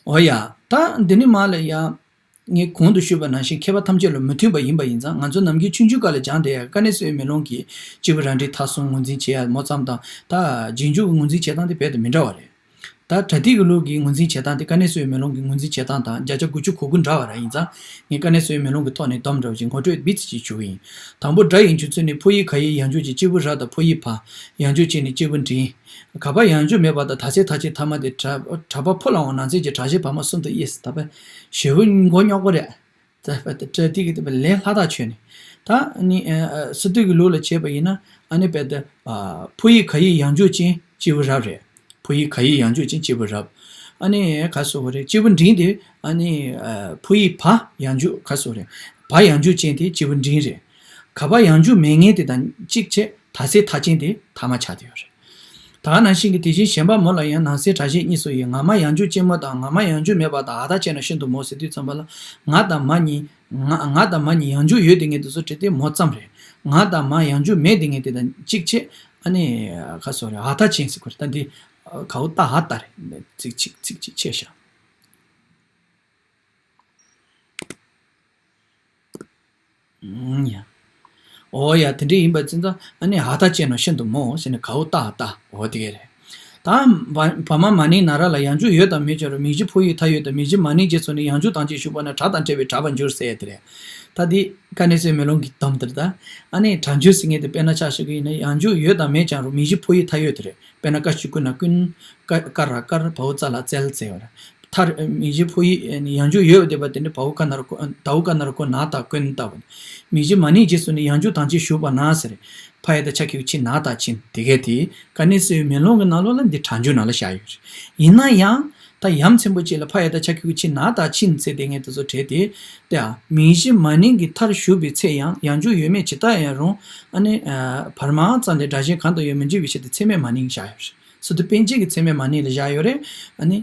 འོ་ཡ། ད་འདི་ནི་མ་ལ་ཡ། ངས་གོང་དུ་ཞུས་པ་ནང་བཞིན་མཁས་པ་ཐམས་ཅད་ལ་མི་མཐུན་པ་ཡིན་པ་ཡིན་ཙང་ང་ཚོ་ནམ་རྒྱུན་ཆུང་ཆུང་སྐབས་ལ་སྦྱངས་བསྡད་ཡ་དཀའ་གནད་གསལ་བའི་མེ་ལོང་གི་སྐྱེས་བུ་རབ་འབྲིང་ཐ་གསུམ་ངོས་འཛིན་བྱེད་ཡ་མོ་ཙམ་དང་ད་རྗེས་འཇུག་གི་ངོས་འཛིན་བྱེད་སྟངས་དེ་རྦད་དེ་མི་འདྲ་བ་རེད། ད་པྲ་ཏི་གི་ལུགས་ཀྱི་ངོས་འཛིན་བྱེད་སྟངས་དེ་དཀའ་གནད་གསལ་བའི་མེ་ལོང་གི་ངོས་འཛིན་བྱེད་སྟངས་དང་བརྒྱ་ཆ་དགུ་བཅུ་གོ་དགུ་འདྲ་བ་རང་ཡིན་ཙང་ངས་དཀའ་གནད་གསལ་བའི་མེ་ལོང་གི་ཐོག་ནས་སྡོམ་འདྲ་བ་ཅིག་ངོ་སྤྲོད་སྦིས་ཙམ་ཅིག་ཞུ་གི་ཡིན། དང་པོ་སྒྲ་ཡི་འཇུག་ཚུལ་ནི་ཕོ་ཡིག་ག་ཡིག་ཡང་འཇུག་ཅན་སྐྱེས་བུ་རབ་དང་ཕོ་ཡིག་བ། ཡང་འཇུག་ཅན་ནི་སྐྱེས་བུ་འབྲིང་། ག་པ་ཡང་འཇུག་མེད་པ་དང་ད་ཚེ་ཐ་ཆད་ཐ་མ་སྟེ་གྲགས་གྲགས་པ་ཕོ་ལའང་ནང་གསེས་ཀྱི་གྲགས་ཆེན་བར་མ་གསུམ་དུ་དབྱེ། ད་པ་ཞེ་པོ་མགོ་རྙོག་པོ་རེད། ད་པ་ད་པྲ་ཏི་གི་ད་པ་ལས་སླ་ཐག་ཆོད་ནས། ད་ནི་ཨ་ཨ་སི་ཏུ་གི་ལུགས་ལ་བྱས་པ་ཡིན་ན་ཨ་ནི་པ་ད་ཨ་ཕོ་ཡིག་ག་ཡིག་ཡང་འཇུག་ཅན་སྐྱེས་བུ་རབ་རེད། ཕོ་ཡིག་ག་ཡིག་ཡང་འཇུག་ཅན་སྐྱེས་བུ་རབ། ཨ་ནི་ག་སོ་གོ་རེད། སྐྱེས་བུ་འབྲིང་དེ་ཨ་ནི་ཨ་ཕོ་ཡིག་བ་ཡང་འཇུག་ག་སོ་རེད། བ་ཡང་འཇུག་ཅན་དེ་སྐྱེས་བུ་འབྲིང་རེད། ག་བ་ཡང་འཇུག་མེད་མཁན་དེ་དང་གཅིག་བྱས་ད་ཚེ་ཐ་ཅན་དེ་ཐ་མ་ཆགས་བསྡད་ཡོད་རེད། ད་ག་ནང་བཞིན་གྱི་དེ་བཞིན་གཞན་པ་མོ་ལ་ཡང་ནང་གསེས་གྲགས་ཆེན་གཉིས་སུ་དབྱེ། ང་མ་ཡང་འཇུག་ཅན་མོ་དང་ང་མ་ཡང་འཇུག་མེད་པ་དང་འ་ད་ཅན་ན་ཤིན་ཏུ་མོ་ཟེར་དུས་ཙམ་པ་ལ་ང་དང་མ་གཉིས། ང་ང་དང་མ་གཉིས་ཡང་འཇུག་ཡོད་དེ་ངེས་དུ་སོ་བྲི་སྟེ་མོ་ཙམ་རེད། ང་དང་མ་ཡང་འཇུག་མེད་དེ་ངེས་དེ་དང་གཅིག་བྱས་ཨ་ནི་ག་སོ་རེད། འ་ད་ཅན་ཟེར་གོ་རེད། ད་འདི་གའོ་ཏ་འ་ད་རེད། ཚིག་གཅིག་ཚིག་གཅིག་ཆད་བཞག་ཨུམ། ཡ། ཨོ་ཡ། དེ་འདྲ་ཡིན་པ་ཙམ་ཙང་ཨ་ནི་ཧ་ད་ཅེ་ནོ་ཤིན་ཏུ་མོ་ཟེར་ནས་གའུ་ཏ་ཧ་ད། ཨོ་དེ་ག་རེད། ད་བ་བ་མ་མ་ནིང་ན་ར་ལ་ཡང་འཇུག་ཡོད་དང་མེད་ཀྱང་རུང་མིང་གཞི་འཕོ་ཡི་མཐའ་ཡོད་དང་མིང་གཞི་མ་ནིང་རྗེས་སུ་ནི་ཡང་འཇུག་དང་ཅིག་ཞུགས་པ་ན་སྒྲ་དང་ཕྲད་པའི་སྒྲ་པ་འགྱུར་ཟེར་ཡ་དེ་རེད། ད་འདི་ཀ་ནི་སོའི་མེ་ལོང་གི་དོན་དེ་རེད་ད། ཨ་ནི་སྒྲ་འགྱུར་ཟེར་མཁན་དེ་དཔེར་ན་ཆ་བཞག་གི་ཡིན་ན་ཡང་འཇུག་ཡོད་དང་མེད་ཀྱང་རུང་མིང་གཞི་འཕོ་ཡི་མཐའ་ཡོད་དེ་རེད། དཔེར་ན་ཀ་ཞབས་ཀྱུ་ན་ཀུན། ཀ་ཀ་ར་ཀར་བའོ་ཙ་ལ་ཙལ་ཟེར་བ་རེད། མཐར་མིང་གཞི་འཕོ་ཡི་ཡང་འཇུག་ཡོད་པ་དེ་འདྲ་བའོ་ཀ་ན་རོ་ཀོ་དའོ་ཀ་ན་རོ་ཀོ་ན་ད་ཀུན་ལྟ་བུ། མིང་གཞི་མ་ནིང་རྗེས་སུ་ནི་ཡང་འཇུག་དང་ཅིག་ཞུགས་པ་ན་ཟེར། ཕ་ཡ་བཏགས་ཕྱ་གི་གུ་ཕྱི་ན་ད་ཕྱིན། དེ་གས་དེ་ཀ་ནི་སོའི་མེ་ལོང་གི་ནང་ལོགས་ལ་འདི་སྒྲ་འགྱུར་ནང་ལ་བཞག་ཡོད་རེད། ཡིན་ན་ཡང་ད་ཡ་མཚན་པོ་ཅིག་ལ་ཕ་ཡ་བཏགས་ཕྱ་གི་གུ་ཕྱི་ན་ད་ཕྱིན་ཟེར་དེ་ངས་དེ་ཚོ་བྲིས་ཏེ། དེ་ཡང་མིང་གཞི་མ་ནིང་གི་མཐར་ཞུགས་པའི་ཚེ་ཡང་ཡང་འཇུག་ཡོད་མེད་ཇི་ལྟར་ཡང་རུང་། ཨ་ནི་བར་མ་ཙམ་ལས་སྒྲ་གཞན་གང་དུ་ཡང་མི་འགྱུར་བའི་ཕྱིར་ཏེ་ཚད་མས་མ་ནིང་བཞག་ཡོད་རེད། སི་ཏུ་པཎ་ཆེན་གྱི་ཚད་མས་མ་ནིང་ལ་བཞག་ཡོད་རེད། ཨ་ནི་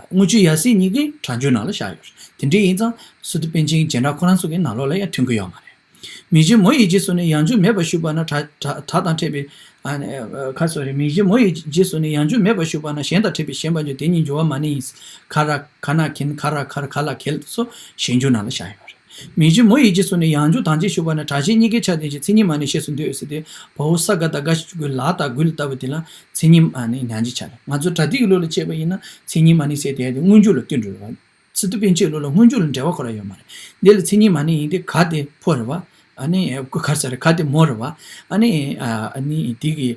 དངུལ་ཆུ་ཡབ་སྲས་གཉིས་ཀྱི་སྒྲ་འགྱུར་ནང་ལ་བཞག་ཡོད་རེད། དེ་འདྲ་ཡིན་ཙང་སི་ཏུ་པཎ་ཆེན་གྱི་རྗེས་འབྲང་ཁོ་རང་ཚོ་གི་ནང་ལོགས་ལ་ཡང་མཐུན་གྱི་ཡོད་མ་རེད། མིང་གཞི་མོ་ཡི་རྗེས་སུ་ནི་ཡང་འཇུག་མེད་པར་ཞུགས་པ་ན་སྒྲ་སྒྲ་སྒྲ་དང་ཕྲད་པའི། ཨ་ནི་ཁ་སོ་རེ། མིང་གཞི་མོ་ཡི་རྗེས་སུ་ནི་ཡང་འཇུག་མེད་པར་ཞུགས་པ་ན་གཞན་དང་ཕྲད་པའི་ཞེན་པ་འགྱུར་དེ་ཉིད་འགྱུར་བ་མ་ནིང་ཡིན། ག་ར་ག་ན་གིན་ག་ར་གར་ག་ལ་གལ་དུ་སོགས་གཞན་འགྱུར་ནང་ལ་བཞག་ཡོད་པ་རེད། མིང་གཞི་མོ་ཡི་རྗེས་སུ་ནི་ཡང་འཇུག་དང་ཅིག་ཞུགས་པ་ན་སྒྲ་གཞན་གཉིས་ཀའི་ཆ་ལྡན་ཞིང་མཚན་ཉིད་མ་ནིང་ཞེས་སུ་འདོད་ཟེར་ཏེ། བའོ་ས་ག་ད་ག་ཞབས་ཀྱུ་ལ་ད་གུ་ལ་ལྟ་བུ་དེ་ལ་མཚན་ཉིད་མ་ནིང་ཡང་ཅིག་ཆ་རེད། ང་ཚོ་སྒྲ་སྡུད་ཀྱི་ལུགས་ལ་བྱས་པ་ཡིན་ན་མཚན་ཉིད་མ་ནིང་ཟེར་དེ་ཡང་དེ་སྔོན་འཇུག་ལ་བསྟུན་འགྲོ་རེད་བ། སི་ཏུ་པཎ་ཆེན་ལུགས་ལ་སྔོན་འཇུག་ལ་འབྲེལ་བ་ཁོ་རང་ཡོད་མ་རེད། འདི་ལ་མཚན་ཉིད་མ་ནིང་ཡིན་ཏེ་ག་དེ་ཕོ་རེད་བ། ཨ་ནི་ག་རེ་ཟེར་ག་དེ་མོ་རེད་བ། ཨ་ནི་ཨ་ནི་དེ་གི་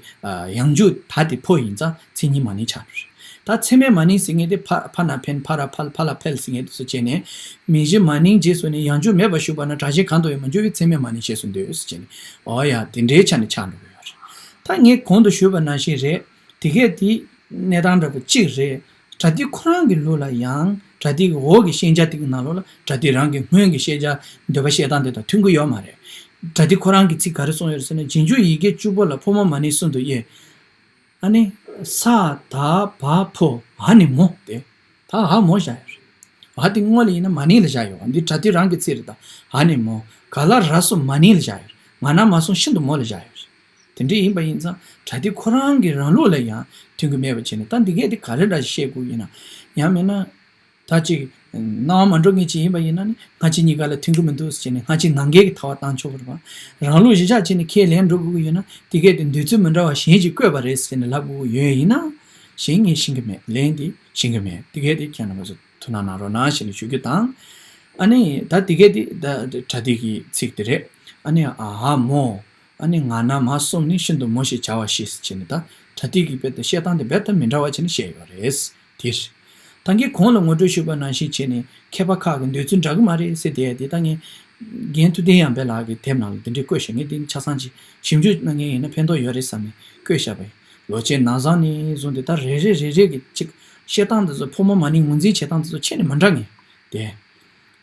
ཡང་འཇུག་ད་དེ་ཕོ་ཡིན་ཙང་མཚན་ཉིད་མ་ནིང་ཆགས་འགྲོ་རེད། ད་ཚད་མས་མ་ནིང་ཟེར་མཁན་དེ་ཕ་ཕ་ན་ཕན་ཕ་ར་ཕལ་ཕ་ལ་ཕལ་ཟེར་མཁན་དེ་ཚོ་བྱས་ནས། མིང་གཞི་མ་ནིང་རྗེས་སུ་ནི་ཡང་འཇུག་མེད་པར་ཞུགས་པ་ན་སྒྲ་གཞན་གང་དུ་ཡང་མི་འགྱུར་བའི་ཚད་མས་མ་ནིང་ཞེས་སུ་འདོད་ཟེར་བྱས་ནས། ཨོ་ཡ། དེ་འདྲའི་ཆ་ནས་ཆགས་འགྲོ་གི་ཡོད་རེད། ད་ངས་གོང་དུ་ཞུས་པ་ནང་བཞིན་རེད། དེ་གས་དེ་གནས་སྟངས་འདྲ་པོ་གཅིག་རེད། སྒྲ་སྡུད་ཁོ་རང་གི་ལུགས་ལ་ཡང་སྒྲ་སྡུད་ཀྱི་འོག་གི་ཤེས་བྱ་དེ་གི་ནང་ལོགས་ལ་སྒྲ་སྡུད་རང་གི་སྔོན་གྱི་ཤེས་བྱ་འདོད་པ་བཤད་སྟངས་དེ་དང་མཐུན་གྱི་ཡོད་མ་རེད། སྒྲ་སྡུད་ཁོ་རང་གིས་ཚིག་ག་རེ་གསུངས་ཡོད་རེད་ཟེར་ན། རྗེས་འཇུག་ཡི་གེ་བཅུ་པོ་ལ་ཕོ་མོ་མ་ནིང་གསུམ་དུ་དབྱེ། ཨ་ནི་ས་ད་བ་ཕོ་འ་ནི་མོ་སྟེ། ད་འ་མོ་བཞག་ཡོད་རེད། འ་དེ་སྔོན་ལ་ཡིན་ན་མ་ནིང་ལ་བཞག་ཡོད། འདི་སྒྲ་སྡུད་རང་གི་ཚིག་རེད་ད། འ་ནི་མོ། ག་ལ་ར་སོ་མ་ནིང་ལ་བཞག་ཡོད་རེད། ང་ན་མ་སོང་ཤིན་ཏུ་མོ་ལ་བཞག་ཡོད་རེད། དེ་འདྲ་ཡིན་པ་ཡིན་ཙང་སྒྲ་སྡུད་ཁོ་རང་གི་རང་ལུགས་ལ་ཡང་མཐུན་གྱི་མེད་པ་བྱས་ནས། ད་འདི་གས་དེ་ག་རེ་འདྲ་ཞིག་བཤད་དགོས་ཡིན་ན། ཡང་མིན་ན། ད་ཅིག་སྣང་བ་མ་འགྲོ་མཁན་ཅིག་ཡིན་པ་ཡིན་ན་ནི་སྔ་ཕྱི་གཉིས་ཀ་ལ་མཐུན་གྱི་མི་འདུག་ཟེར་ནས་སྔ་ཕྱི་ནང་འགལ་གྱི་ཐལ་བ་བཏང་ཆོག་གི་རེད་པ། རང་ལུགས་གཞི་བཞག་བྱས་ནས་ཁས་ལེན་འགྲོ་དགོས་ཀྱི་ཡོད་ན། དེ་གས་དེ་འདོད་ཚུལ་མི་འདྲ་བ་གཞན་གྱིས་བཀོད་པ་རེད་ཟེར་ནས་ལབ་དགོས་ཀྱི་ཡོད་ཡིན་ན། གཞན་ངས་ཤེས་ཀྱི་མེད། ལན་འདི་ཤེས་ཀྱི་མེད། དེ་གས་དེ་ཁྱེད་རྣམ་པ་ཚོ་ཐུགས་སྣང་གནང་རོགས་གནང་ཞེས་ནས་ཞུ་རྒྱུ་དང་། ཨ་ནི་ད་དེ་གས་དེ་ད་སྒྲ་སྡུད་ཀྱི་ཚིག་དེ་རེད། ཨ་ནི་འ་མོ། ཨ་ནི་ང་ན་མ་གསུམ་ནི་ཤིན་ཏུ་མོ་ཞེས་བྱ་བ་ཞེས་ཟེར་བྱས་ནས། ད་སྒྲ་སྡུད་ཀྱི་དཔེ་དེ་བཤད་སྟངས་དེ་རྦད་དེ་མི་འདྲ་བ་བྱས་ནས་བཤད་ཡོད་རེད། དེ་རེད། ད་གིན་གོང་ལ་ངོ་སྤྲོད་ཞུས་པ་ནང་བཞིན་བྱས་ནས་མཁས་པ་ཁག་གི་འདོད་ཚུལ་འདྲ་གི་མ་རེད་ཟེར་དེ་དེ་ད་ངས་རྒན་ཐུབ་བསྟན་གཡང་འཕེལ་ལགས་ཀྱི་དེབ་ནང་ལ་དེ་འདྲས་བཀོད་བཞག་ངས་དེ་ཆ་ཚང་ཅིག་ཞིབ་འཇུག་གནང་མཁན་ཡིན་ན་ཕན་ཐོགས་ཡོད་རེད་བསམ་ནས་བཀོད་བཞག་པ་ཡིན། ལོ་ཆེན་ནང་བཟང་ནས་བཟུང་སྟེ་ད་རེ་རེ་རེ་རེ་གི་ཅིག་བཤད་སྟངས་དེ་ཚོ་ཕོ་མོ་མ་ནིང་ངོས་འཛིན་བྱེད་སྟངས་དེ་ཚོ་ཁྱེད་ནས་མི་འདྲ་ངེས་དེ།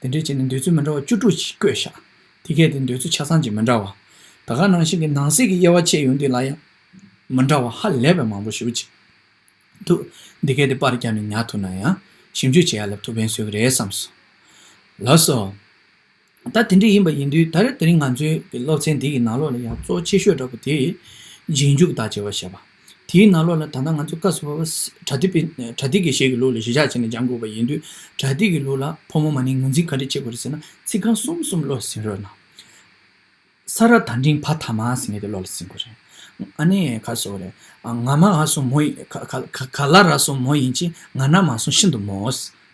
དེ་འདྲས་བྱས་ནས་འདོད་ཚུལ་མི་འདྲ་བ་བཅུ་དྲུག་ཅིག་བཀོད་བཞག་དེ་གས་དེ་འདོད་ཚུལ་ཆ་ཚང་ཅིག་མི་འདྲ་བ། ད་ག་ནང་བཞིན་གྱི་ནང་གསེས་ཀྱི་དབྱེ་བ་ཕྱེ་ཡོང་དུས་ལ་ཡང་མི་འདྲ་བ་ཧ་ལས་པའི་མང་པོ་ཞེ་པོ་ཅིག་འདུག་འདི་གས་དེ་པར་བརྒྱབ་ནས་ཉར་ཐུབ་ན་ཡང་ཞིབ་འཇུག་བྱེད་ཡ་ལ་ཐུགས་ཕན་གསོས་ཀྱི་རེད་བསམ་སོང་། ལགས་སོ། ད་དེ་འདྲ་ཡིན་པ་ཡིན་དུས་ད་རེས་དེ་རིང་ང་ཚོའི་སློབ་ཚན་འདི་གི་ནང་ལོགས་ལ་ཡང་གཙོ་ཆེ་ཤོས་འདྲ་པོ་དེ་རྗེས་འཇུག་དང་བཅས་པ་བཤད་པ། དེའི་ནང་ལོགས་ལ་ད་ལྟ་ང་ཚོ་སྐབས་སུ་བབས་པ་སྒྲ་སྡུད་པའི་སྒྲ་སྡུད་ཀྱི་གཞས་ཀྱི་ལུགས་ལ་གཞི་བཞག་བྱས་ནས་སྦྱང་དགོས་པ་ཡིན་དུས། སྒྲ་སྡུད་ཀྱི་ལུགས་ལ་ཕོ་མོ་མ་ནིང་ངོས་འཛིན་ག་འདྲས་བྱེད་དགོས་རེད་ཟེར་ན། ཚིག་རྐང་གསུམ་གསུམ་བློ་ཟིན་རོགས་གནང་། ས་ར་ད་འབྲིང་བ་ཐ་མ་ཟེར་མཁན་དེ་བློ་ལ་ཟིན་དགོས་རེད། ཨ་ནི་ཁ་སོ་རེད། ཨ། ང་མ་འ་གསུམ་མོ་ཡིན། ག་ག་ག་ལ་ར་གསུམ་མོ་ཡིན་གྱི་ང་ན་མ་གསུམ་ཤིན་ཏུ་མོ།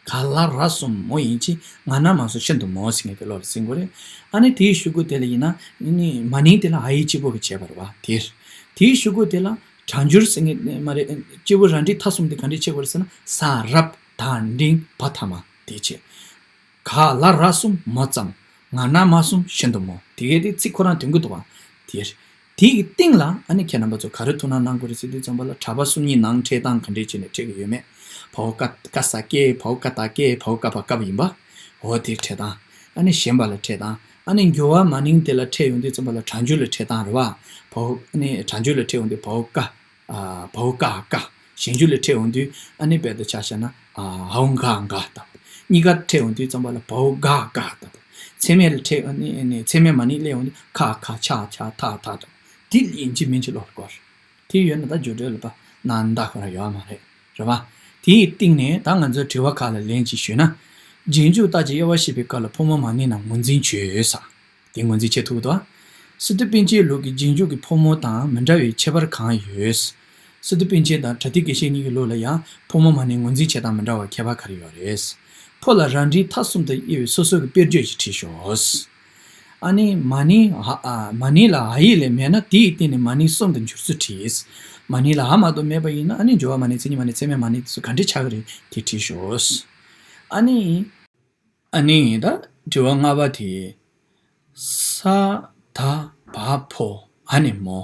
ག་ལ་ར་གསུམ་མོ་ཡིན་གྱི་ང་ན་མ་གསུམ་ཤིན་ཏུ་མོ་ཟེར་མཁན་དེ་བློ་ལ་ཟིན་དགོས་རེད། ཨ་ནི་དེའི་གཞུག་གུ་དེ་ལ་ཡིན་ན་ནི་མ་ནིང་དེ་ལ་འ་ཡིག་གཅིག་པོ་གི་བྱས་པ་རེད་བ། དེ་དེའི་གཞུག་གུ་དེ་ལ་སྒྲ་འགྱུར་ཟེར་མཁན་མ་རེད། སྐྱེས་བུ་ར་འབྲིང་ཐ་གསུམ་དེ་ག་འདྲས་བྱེད་དགོས་རེད་ཟེར་ན། ས་རབ་ད་འབྲིང་བ་ཐ་མ་དེ་བྱས། ག་ལ་ར་གསུམ་མོ་ཙམ། ང་ན་མ་གསུམ་ཤིན་ཏུ་མོ། དེ་གས་དེ་ཚིག་ཁོ་རང་མཐུན་གྱི་འདུག་བ། དེ་དེ་གི་སྟེང་ལ་ཨ་ནི་ཁྱེད་རྣམ་པ་ཚོ་ག་རེ་ཐུགས་སྣང་གནང་དགོས་རེད་ཟེར་དུས་ཙམ་པ་ལ། གྲྭ་པ་གསུམ་གཉིས་ནང་འཕྲད་སྟངས་ག་འདྲས་བྱས་ནས་འཕྲད་ཀྱི་ཡོད་མེད། བའོ་ཀ་ཀ་ས་ཀྱེ། བའོ་ཀ་ད་ཀྱེ། བའོ་ཀ་བ་ཀ་བ་ཡིན་པ། འོ་དེ་འཕྲད་སྟངས། ཨ་ནི་ཞེན་པ་ལ་འཕྲད་སྟངས། ཨ་ནི་འགྱུར་བ་མ་ནིང་དེ་ལ་འཕྲད་ཡོང་དུས་ཙམ་པ་ལ་སྒྲ་འགྱུར་ལ་འཕྲད་སྟངས་རེད་བ། བའོ་ཨ་ནི་སྒྲ་འགྱུར་ལ་འཕྲད་ཡོང་དུས་བའོ་ཀ་ཨ། བའོ་ཀ་ཀ། ཞན་འཇུག་ལ་འཕྲད་འོང་དུས་ཨ་ནི་དཔེ་དེ་ཆ་བཞག་ན། ཨ། འའོ་འ་འ་ལྟ་བུ། གཉིས་ཀ་འཕྲད་འོང་དུས་ཙམ་པ་ལ་བའོ་ག་ག་ལྟ་བུ། ཚད་མས་ལ་འཕྲད་ཨ་ནི་ཨ་ནི་ཚད་མས་མ་ནིང་སླེབས་འོང་དུས་ཁ་ཁ་ཆ་ཆ་ཐ་ཐ་ལྟ་བུ། དེ་ཡིན་གཅིག་མིན་གཅིག་ལོག་དགོས། དེ་ཡོད་ན་ད་སྒྱུ་འཕྲུལ་ལ་པ་ན་འདའ་ཁོ་རང་ཡོད་མ་རེད། རེད་པ། དེའི་སྟེང་ནས་ད་ང་ཚོའི་དྲི་བ་ཁག་ལ་ལན་ཅིག་ཞུས་ན། རྗེས་འཇུག་རྟགས་ཀྱི་དབྱེ་བ་བཤད་པའི་སྐབས་ལ་ཕོ་མོ་མ་ནིང་ན་ངོས་འཛིན་བྱོས་ས། དེ་ངོས་འཛིན་བྱེད་ཐུབ་ཀྱི་འདུག་ སི་ཏུ་པཎ་ཆེན་ལུགས་ཀྱི་རྗེས་འཇུག་གི་ཕོ་མོ་དང་མི་འདྲ་བའི་ཁྱད་པར་གང་ཡོད། སི་ཏུ་པཎ་ཆེན་དང་བྲ་ཏི་དགེ་བཤེས་གཉིས་ཀྱི་ལུགས་ལ་ཡང་ཕོ་མོ་མ་ནིང་ངོས་འཛིན་བྱེད་སྟངས་མི་འདྲ་བ་ཁྱད་པར་ག་རེ་ཡོད་རེད། ཕོ་ལ་རང་འགྲེལ་མཐའ་གསུམ་དུ་དབྱེ་བའི་སོ་སོ་གི་དཔེར་བརྗོད་ཅིག་བྲིས་ཤོག། ཨ་ནི་མ་ནིང་ཧ་ཨ་མ་ནིང་ལ་ཧ་ཡིག་ལས་མེད་ན་དེ་ཡི་སྟེང་ནས་མ་ནིང་གསུམ་དུ་འགྱུར་ཚུལ་བྲིས། མ་ནིང་ལ་ཧ་མ་གཏོགས་མེད་པ་ཡིན་ན་ཨ་ནི་སྦྱོར་བ་མ་ནིང་མཚན་ཉིད་མ་ནིང་ཚད་མའི་མ་ནིང་དེ་ཚོ་ག་འདྲས་ཆགས་ཀྱི་རེད་དེ་བྲིས་ཤོག། ཨ་ནི། ཨ་ནི་ད་དྲི་བ་ལྔ་པ་དེ། ས་ད་བ་ཕོ་ཨ་ནི་མོ།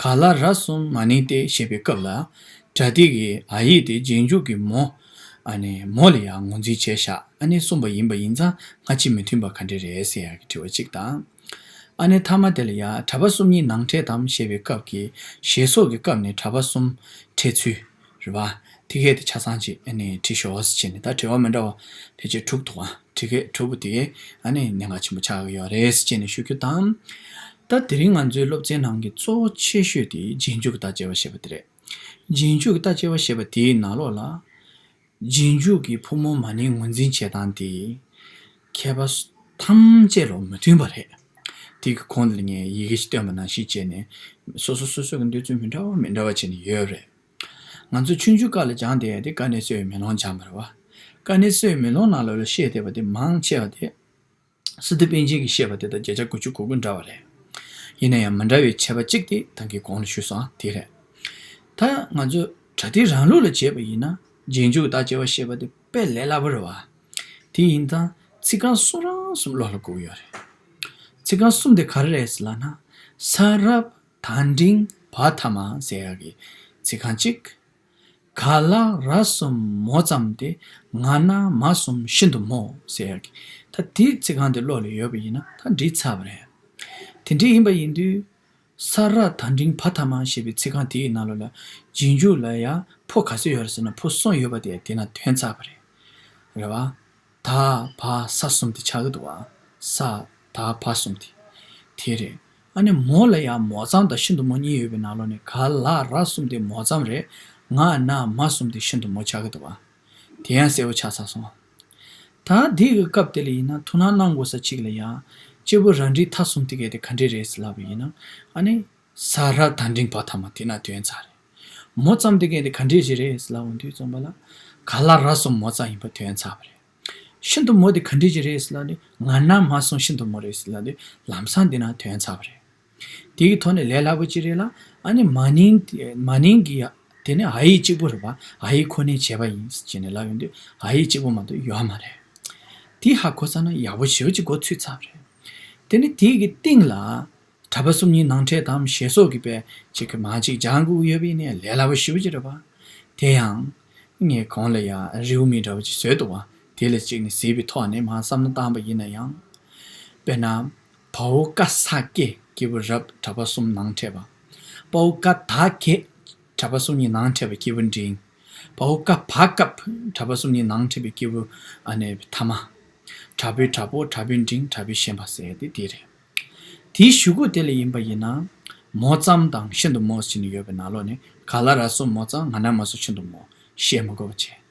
ག་ལ་ར་གསུམ་མ་ནིང་སྟེ་ཞེས་པའི་སྐབས་ལ། བྲ་ཏི་གིས་ཨ་ཡིག་དེ་རྗེས་འཇུག་གི་མོ། ཨ་ནི་མོ་ལ་ཡང་ངོས་འཛིན་བྱས་ཤག། ཨ་ནི་གསུངས་པ་ཡིན་པ་ཡིན་ཙང་སྔ་ཕྱི་མི་མཐུན་པ་ག་འདྲ་རེད་ཟེར་ཡག་གི་དྲི་བ་གཅིག་དང་། ཨ་ནི་ཐ་མ་དེ་ལ་ཡང་གྲྭ་པ་གསུམ་གཉིས་ནང་ཕྲད་དམ་ཞེས་པའི་སྐབས་ཀྱི་ཞེས་སོགས་ཀྱི་སྐབས་ནས་གྲྭ་པ་གསུམ་ཕྲད་ཚུལ། རེད་བ། དེ་གས་དེ་ཆ་ཚང་ཅིག་ཨ་ནི་བྲིས་ཤོག་ཟེར་བྱས་ནས་ད་དྲི་བ་མི་འདྲ་བ་ཕལ་ཆེར་དྲུག་འདུག་ཨ། དེ་གས་དྲུག་པོ་དེ་ཨ་ནི་གནད་འགག་ཆེན་པོ་ཆགས་ཀྱི་ཡོད་རེད་ཟེར་བྱས་ནས་ཞུ་རྒྱུ་དང་། ད་དེ་རིང་ང་ཚོའི་སློབ་ཚན་ནང་གི་གཙོ་བོ་ཆེ་ཤོས་དེ་རྗེས་འཇུག་གི་རྟགས་དཔྱད་པ་ཞེས་པ་དེ་རེད། རྗེས་འཇུག་གི་རྟགས་དཔྱད་པ་ཞེས་པ་དེའི་ནང་ལོགས་ལ། རྗེས་འཇུག་གི་ཕོ་མོ་མ་ནིང་ངོས་འཛིན་བྱེད་སྟངས་དེ། མཁས་པ་ཐམས་ཅད་ལ་མི་མཐུན་པ་རེད། དེ་གི་གོང་དུ་ངས་ཡི་གེ་ཞིག་བཏོན་པ་ནང་བཞིན་བྱས་ནས། སོ་སོ་སོ་སོ་གི་འདོད་ཚུལ་མི་འདྲ་བ་མི་འདྲ་བ་བྱས་ནས་ཡོད་རེད། ང་ཚོ་ཆུང་ཆུང་སྐབས་ལ་སྦྱངས་བསྡད་ཡ་དེ་དཀའ་གནད་གསོ་བའི་མེ་ལོང་སྦྱངས་པ་རེད་བ། དཀའ་གནད་གསོ་བའི་མེ་ལོང་ནང་ལོགས་ལ་བཤད་བསྡད་པ་དེ་མང་ཆེ་བ་དེ། སི་ཏུ་པཎ་ཆེན་གྱིས་བཤད་པ་དེ་དང་བརྒྱ་ཆ་དགུ་བཅུ་གོ་དགུ་འདྲ་བ་རེད། ཡིན་ན་ཡང་མི་འདྲ་བའི་ཁྱད་པར་གཅིག་དེ་ད་གིན་གོང་ལ་ཞུས་སོང་དེ་རེད། ད་ང་ཚོ་བྲ་ཏི་རང་ལུགས་ལ་བྱས་པ་ཡིན་ན་རྗེས་འཇུག་རྟགས་དཔྱད་པ་བཤད་པ་དེ་དཔེ་ལས་སླ་པོ་རེད་བ། དེ་ཡིན་ཙང་ཚིག་རྐང་གསུམ་རང་གསུམ་བློ་ལ་འགུག་ཡོད་རེད། ཚིག་རྐང་གསུམ་དེ་ག་རེ་རེད་ཟེར་ལབ་ན། ས་ར་བཏང་འབྲིང་བ་ཐ་མ་ཟེར་ཡག་གི་ཚིག་རྐང་གཅིག། ག་ལ་ར་གསུམ་མོ་ཙམ་སྟེ་ང་ན་མ་གསུམ་ཤིན་ཏུ་མོ་ཟེར་ཡག་གི་ད་དེའི་ཚིག་རྐང་དེ་བློ་ལ་ཡོད་པ་ཡིན་ན་ད་འགྲིག་ཚར་བ་རེད། དེ་འདྲ་ཡིན་པ་ཡིན་དུས། ས་ར་བཏང་འབྲིང་བ་ཐ་མ་ཞེས་པའི་ཚིག་རྐང་དེའི་ནང་ལོགས་ལ་རྗེས་འཇུག་ལ་ཡང་ཕོ་ག་ཚོད་ཡོད་རེད་ཟེར་ན་ཕོ་གསུམ་ཡོད་པ་དེ་དེ་ན་དོན་ཚར་བ་རེད། རེད་བ། ད་བ་ས་གསུམ་དེ་ཆགས་ཀྱི་འདུག་བ། ས་ད་བ་གསུམ་དེ། དེ་རེད། ཨ་ནི་མོ་ལ་ཡང་མོ་ཙམ་དང་ཤིན་ཏུ་མོ་གཉིས་ཡོད་པའི་ནང་ལོགས་ནས་ག་ལ་ར་གསུམ་དེ་མོ་ཙམ་རེད། ང་ན་མ་གསུམ་དེ་ཤིན་ཏུ་མོ་ཆགས་ཀྱི་འདུག་བ། དེ་ཡང་གསལ་པོ་ཆགས་ཚར་སོང་། ད་འདི་གི་སྐབས་དེ་ལ་ཡིན་ན་ཐུགས་སྣང་གནང་དགོས་ས་གཅིག་ལ་ཡང་། གཅིག་པུ་རང་འགྲེལ་མཐའ་གསུམ་དེ་གས་དེ་ག་འདྲས་རེད་ཟེར་ལབ་པ་ཡིན་ན། ཨ་ནི། ས་ར་བཏང་འབྲིང་བ་ཐ་མ་དེ་ན་དོན་ཚར་རེད། མོ་ཙམ་དེ་གས་དེ་ག་འདྲས་ཞིག་རེད་ཟེར་ལབ་འོང་དུས་ཙམ་པ་ལ། ག་ལ་ར་གསུམ་མོ་ཙམ་ཡིན་པ་དོན་ཚར་བ་རེད། ཤིན་ཏུ་མོ་དེ་ག་འདྲས་ཞིག་རེད་ཟེར་ལབ་དུས་ང་ན་མ་གསུམ་ཤིན་ཏུ་མོ་རེད་ཟེར་ལབ་དུས་ལམ་སང་དེ་ན་དོན་ཚར་བ་རེད། དེ་གི་ཐོག་ནས་ལས་སླ་པོ་ཅིག་རེད་ལ། ཨ་ནི་མ་ནིང་དེ་མ་ནིང་གི་ཡ། དེ་ནི་ཨ་ཡིག་གཅིག་པུ་རེད་པ། ཨ་ཡིག་ཁོ་ནའི་བྱས་པ་ཡིན་ཟེར་ནས་ལབ་ཡོང་དུས་ཨ་ཡིག་གཅིག་པུ་མ་གཏོགས་ཡོད་མ་རེད། དེ་ཧ་གོ་ཚར་ན་ཡག་པོ་ཞེ་པོ་ཅིག་མགོ་ཚོས་ཚར་བ་རེད། དེ་ནི་དེ་གི་སྟེང་ལ། གྲྭ་པ་གསུམ་གཉིས་ནང་ཕྲད་དམ་ཞེས་སོགས་ཀྱི་དཔེ་གཅིག་གི་མ་གཅིག་སྦྱང་དགོས་ཀྱི་ཡོད་པ་ཡིན་ནའི་ལས་སླ་པོ་ཞེ་པོ་ཅིག་རེད་པ། དེ་ཡང་། ངས་གོང་ལ་ཡང་རེའུ་མིག་འདྲ་བོ་ཅིག་བཟོས་འདུག་བ། དེ་ལ་གཅིག་ནས་གཟིགས་པའི་ཐོག་ནས་མར་བསམ་བློ་བཏང་པ་ཡིན་ན་ཡང་། དཔེར་ན། བའོ་ཀ་ས་ཀྱེ་སྐྱེས་བུ་རབ་གྲྭ་པ་གསུམ་ནང་ཕྲད་པ། པའོ་ཀ་ད་གེ་གྲྭ་པ་གསུམ་གཉིས་ནང་ཕྲད་པའི་སྐྱེས་བུ་འབྲིང་། བའོ་ཀ་བ་ཀབ་གྲྭ་པ་གསུམ་གཉིས་ནང་ཕྲད་པའི་སྐྱེས་བུ་ཨ་ནེ་ཐ་མ། དྲག་པོའི་དྲག་པོ་དྲག་པོའི་འབྲིང་དྲག་པོའི་ཞན་པ་ཟེར་ཏེ་དེ་རེད། དེའི་གཞུག་གུ་དེ་ལ་ཡིན་པ་ཡིན་ན། མོ་ཙམ་དང་ཤིན་ཏུ་མོ་ཟེར་ནས་ཡོད་པའི་ནང་ལོགས་ནས་ག་ལ་ར་གསུམ་མོ་ཙམ་ང་ན་མ་གསུམ་ཤིན་ཏུ་མོ་བཤད་མི་དགོས་པ་བྱས།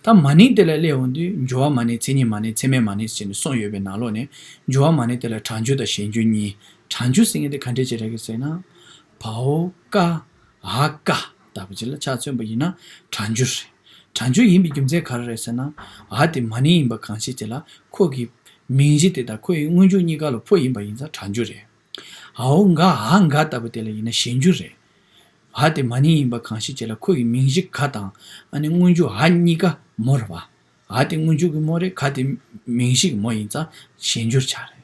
ད་མ་ནིང་དེ་ལ་སླེབས་འོང་དུས་སྦྱོར་བ་མ་ནིང་མཚན་ཉིད་མ་ནིང་ཚད་མའི་མ་ནིང་ཟེར་ནས་གསུངས་ཡོད་པའི་ནང་ལོགས་ནས་སྦྱོར་བ་མ་ནིང་དེ་ལ་གྲངས་འཇུག་དང་ཞན་འཇུག་གཉིས། གྲངས་འཇུག་ཟེར་མཁན་དེ་ག་འདྲས་ཅིག་རེད་ཟེར་ན། བའོ་ཀ་ཨ་ཀ་ལྟ་བུ་ཅིག་ལ་ཆ་མཚོན་པ་ཡིན་ན་གྲངས་འཇུག་རེད། གྲངས་འཇུག་ཡིན་པའི་རྒྱུ་མཚན་ག་རེ་རེད་ཟེར་ན། འ་དེ་མ་ནིང་ཡིན་པ་གང་ཞིག་དེ་ལ་ཁོ་གི་མིང་གཞི་དེ་དང་ཁོ་ཡི་སྔོན་འཇུག་གཉིས་ཀ་ལ་ཕོ་ཡིན་པ་ཡིན་ཙང་གྲངས་འཇུག་རེད། འའོ་འགའ་འ་འགའ་ལྟ་བུ་དེ་ལ་ཡིན་ན་ཞན་འཇུག་རེད། འ་དེ་མ་ནིང་ཡིན་པ་གང་ཞིག་དེ་ལ་ཁོ་ཡི་མིང་གཞི་ག་དང་ཨ་ནི་སྔོན་འཇུག་འ་གཉིས་ཀ་མོ་རེད་བ། འ་དེ་སྔོན་འཇུག་གི་མོ་རེད། ག་དེ་མིང་གཞི་གི་མོ་ཡིན་ཙང་ཞན་འཇུག་ཆགས་རེད།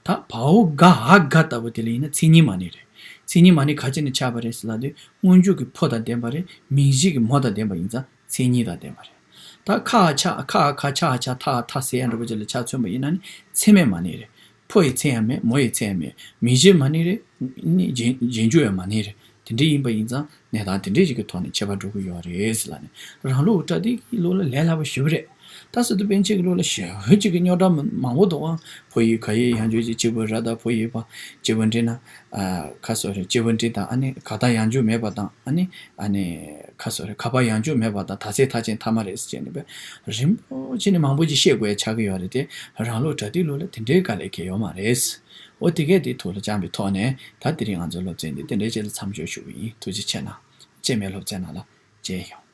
ད་བའོ་འགའ་འ་འགའ་ལྟ་བུ་དེ་ལ་ཡིན་ན་མཚན་ཉིད་མ་ནིང་རེད། མཚན་ཉིད་མ་ནིང་ག་ཅི་ནས་ཆགས་པ་རེད་ཟེར་ལབ་དུས་སྔོན་འཇུག་གི་ཕོ་དང་ལྡན་པ་རེད། མིང་གཞི་གི་མོ་དང་ལྡན་པ་ཡིན་ཙང་མཚན་ཉིད་དང་ལྡན་པ་རེད། ད་ཁ་ཨ་ཆ་ཁ་ཨ་ཁ་ཆ་ཨ་ཆ་ཐ་ཨ་ཐ་ཟེར་ཡ་འདྲ་པོ་ཅིག་ལ་ཆ་མཚོན་པ་ཡིན་ན་ནི་ཚད་མས་མ་ནིང་རེད། ཕོ་ཡི་མཚན་ཡང་མེད། མོ་ཡི་མཚན་ཡང་མེད། མིང་གཞི་མ་ནིང་རེད། ནི་རྗེས་རྗེས་འཇུག་ཡང་མ་ནིང་རེད། དེ་འདྲ་ཡིན་པ་ཡིན་ཙང་གནས་སྟངས་དེ་འདྲ་ཞིག་གི་ཐོག་ནས་ཁྱད་པར་འགྲོ་གི་ཡོད་རེད་ཟེར་ལབ་ནས། རང་ལུགས་པྲ་ཏི་ལུགས་ལ་ལས་སླ་པོ་ཞེ་པོ་རེད། ད་སི་ཏུ་པཎ་ཆེན་གྱི་ལུགས་ལ་ཞེ་པོ་ཅིག་གི་རྙོག་དྲ་མང་པོ་འདུག་ཨང་། ཕོ་ཡི་ག་ཡི་ཡང་འཇུག་ཅིག་སྤྱི་བོའི་ར་དང་ཕོ་ཡི་བ་སྤྱི་བོ་འདྲེ་ན། ཁ་སོ་རེ་སྤྱི་བོ་འདྲེ་དང་ཨ་ནི་ག་ད་ཡང་འཇུག་མེད་པ་དང་ཨ་ནི་ཨ་ནི་ཁ་སོ་རེ་ཁ་པ་ཡང་འཇུག་མེད་པ་དང་ད་ཚེ་ཐ་ཆེན་ཐ་མ་རེད་ཟེར་བྱས་ནས་པས་རིམ་པོ་ཆེ་ནས་མང་པོ་ཅིག་བཤད་དགོས་ཡ་ཆགས་ཀྱི་ཡོད་རེད་དེ། རང་ལུགས་པྲ་ཏིའི་ལུགས་ལ་དེ་འདྲའི་དཀའ་ལས་ཁེལ་ཡོད་མ་རེད། འོ་དེ་གས་དེ་ཐུགས་ལ་བཅངས་པའི་ཐོག་ནས་ད་དེ་རིང་ང་ཚོའི་སློབ་ཚན་འདི་དེ་འདྲའི་ཆེད་དུ་མཚམས་འཇོག་ཞུ་གི་ཡིན། ཐུགས་རྗེ་ཆེ་གནང་། རྗེས་མའི་སློབ་ཚན་ནང་ལ་མཇལ་ཡོང་།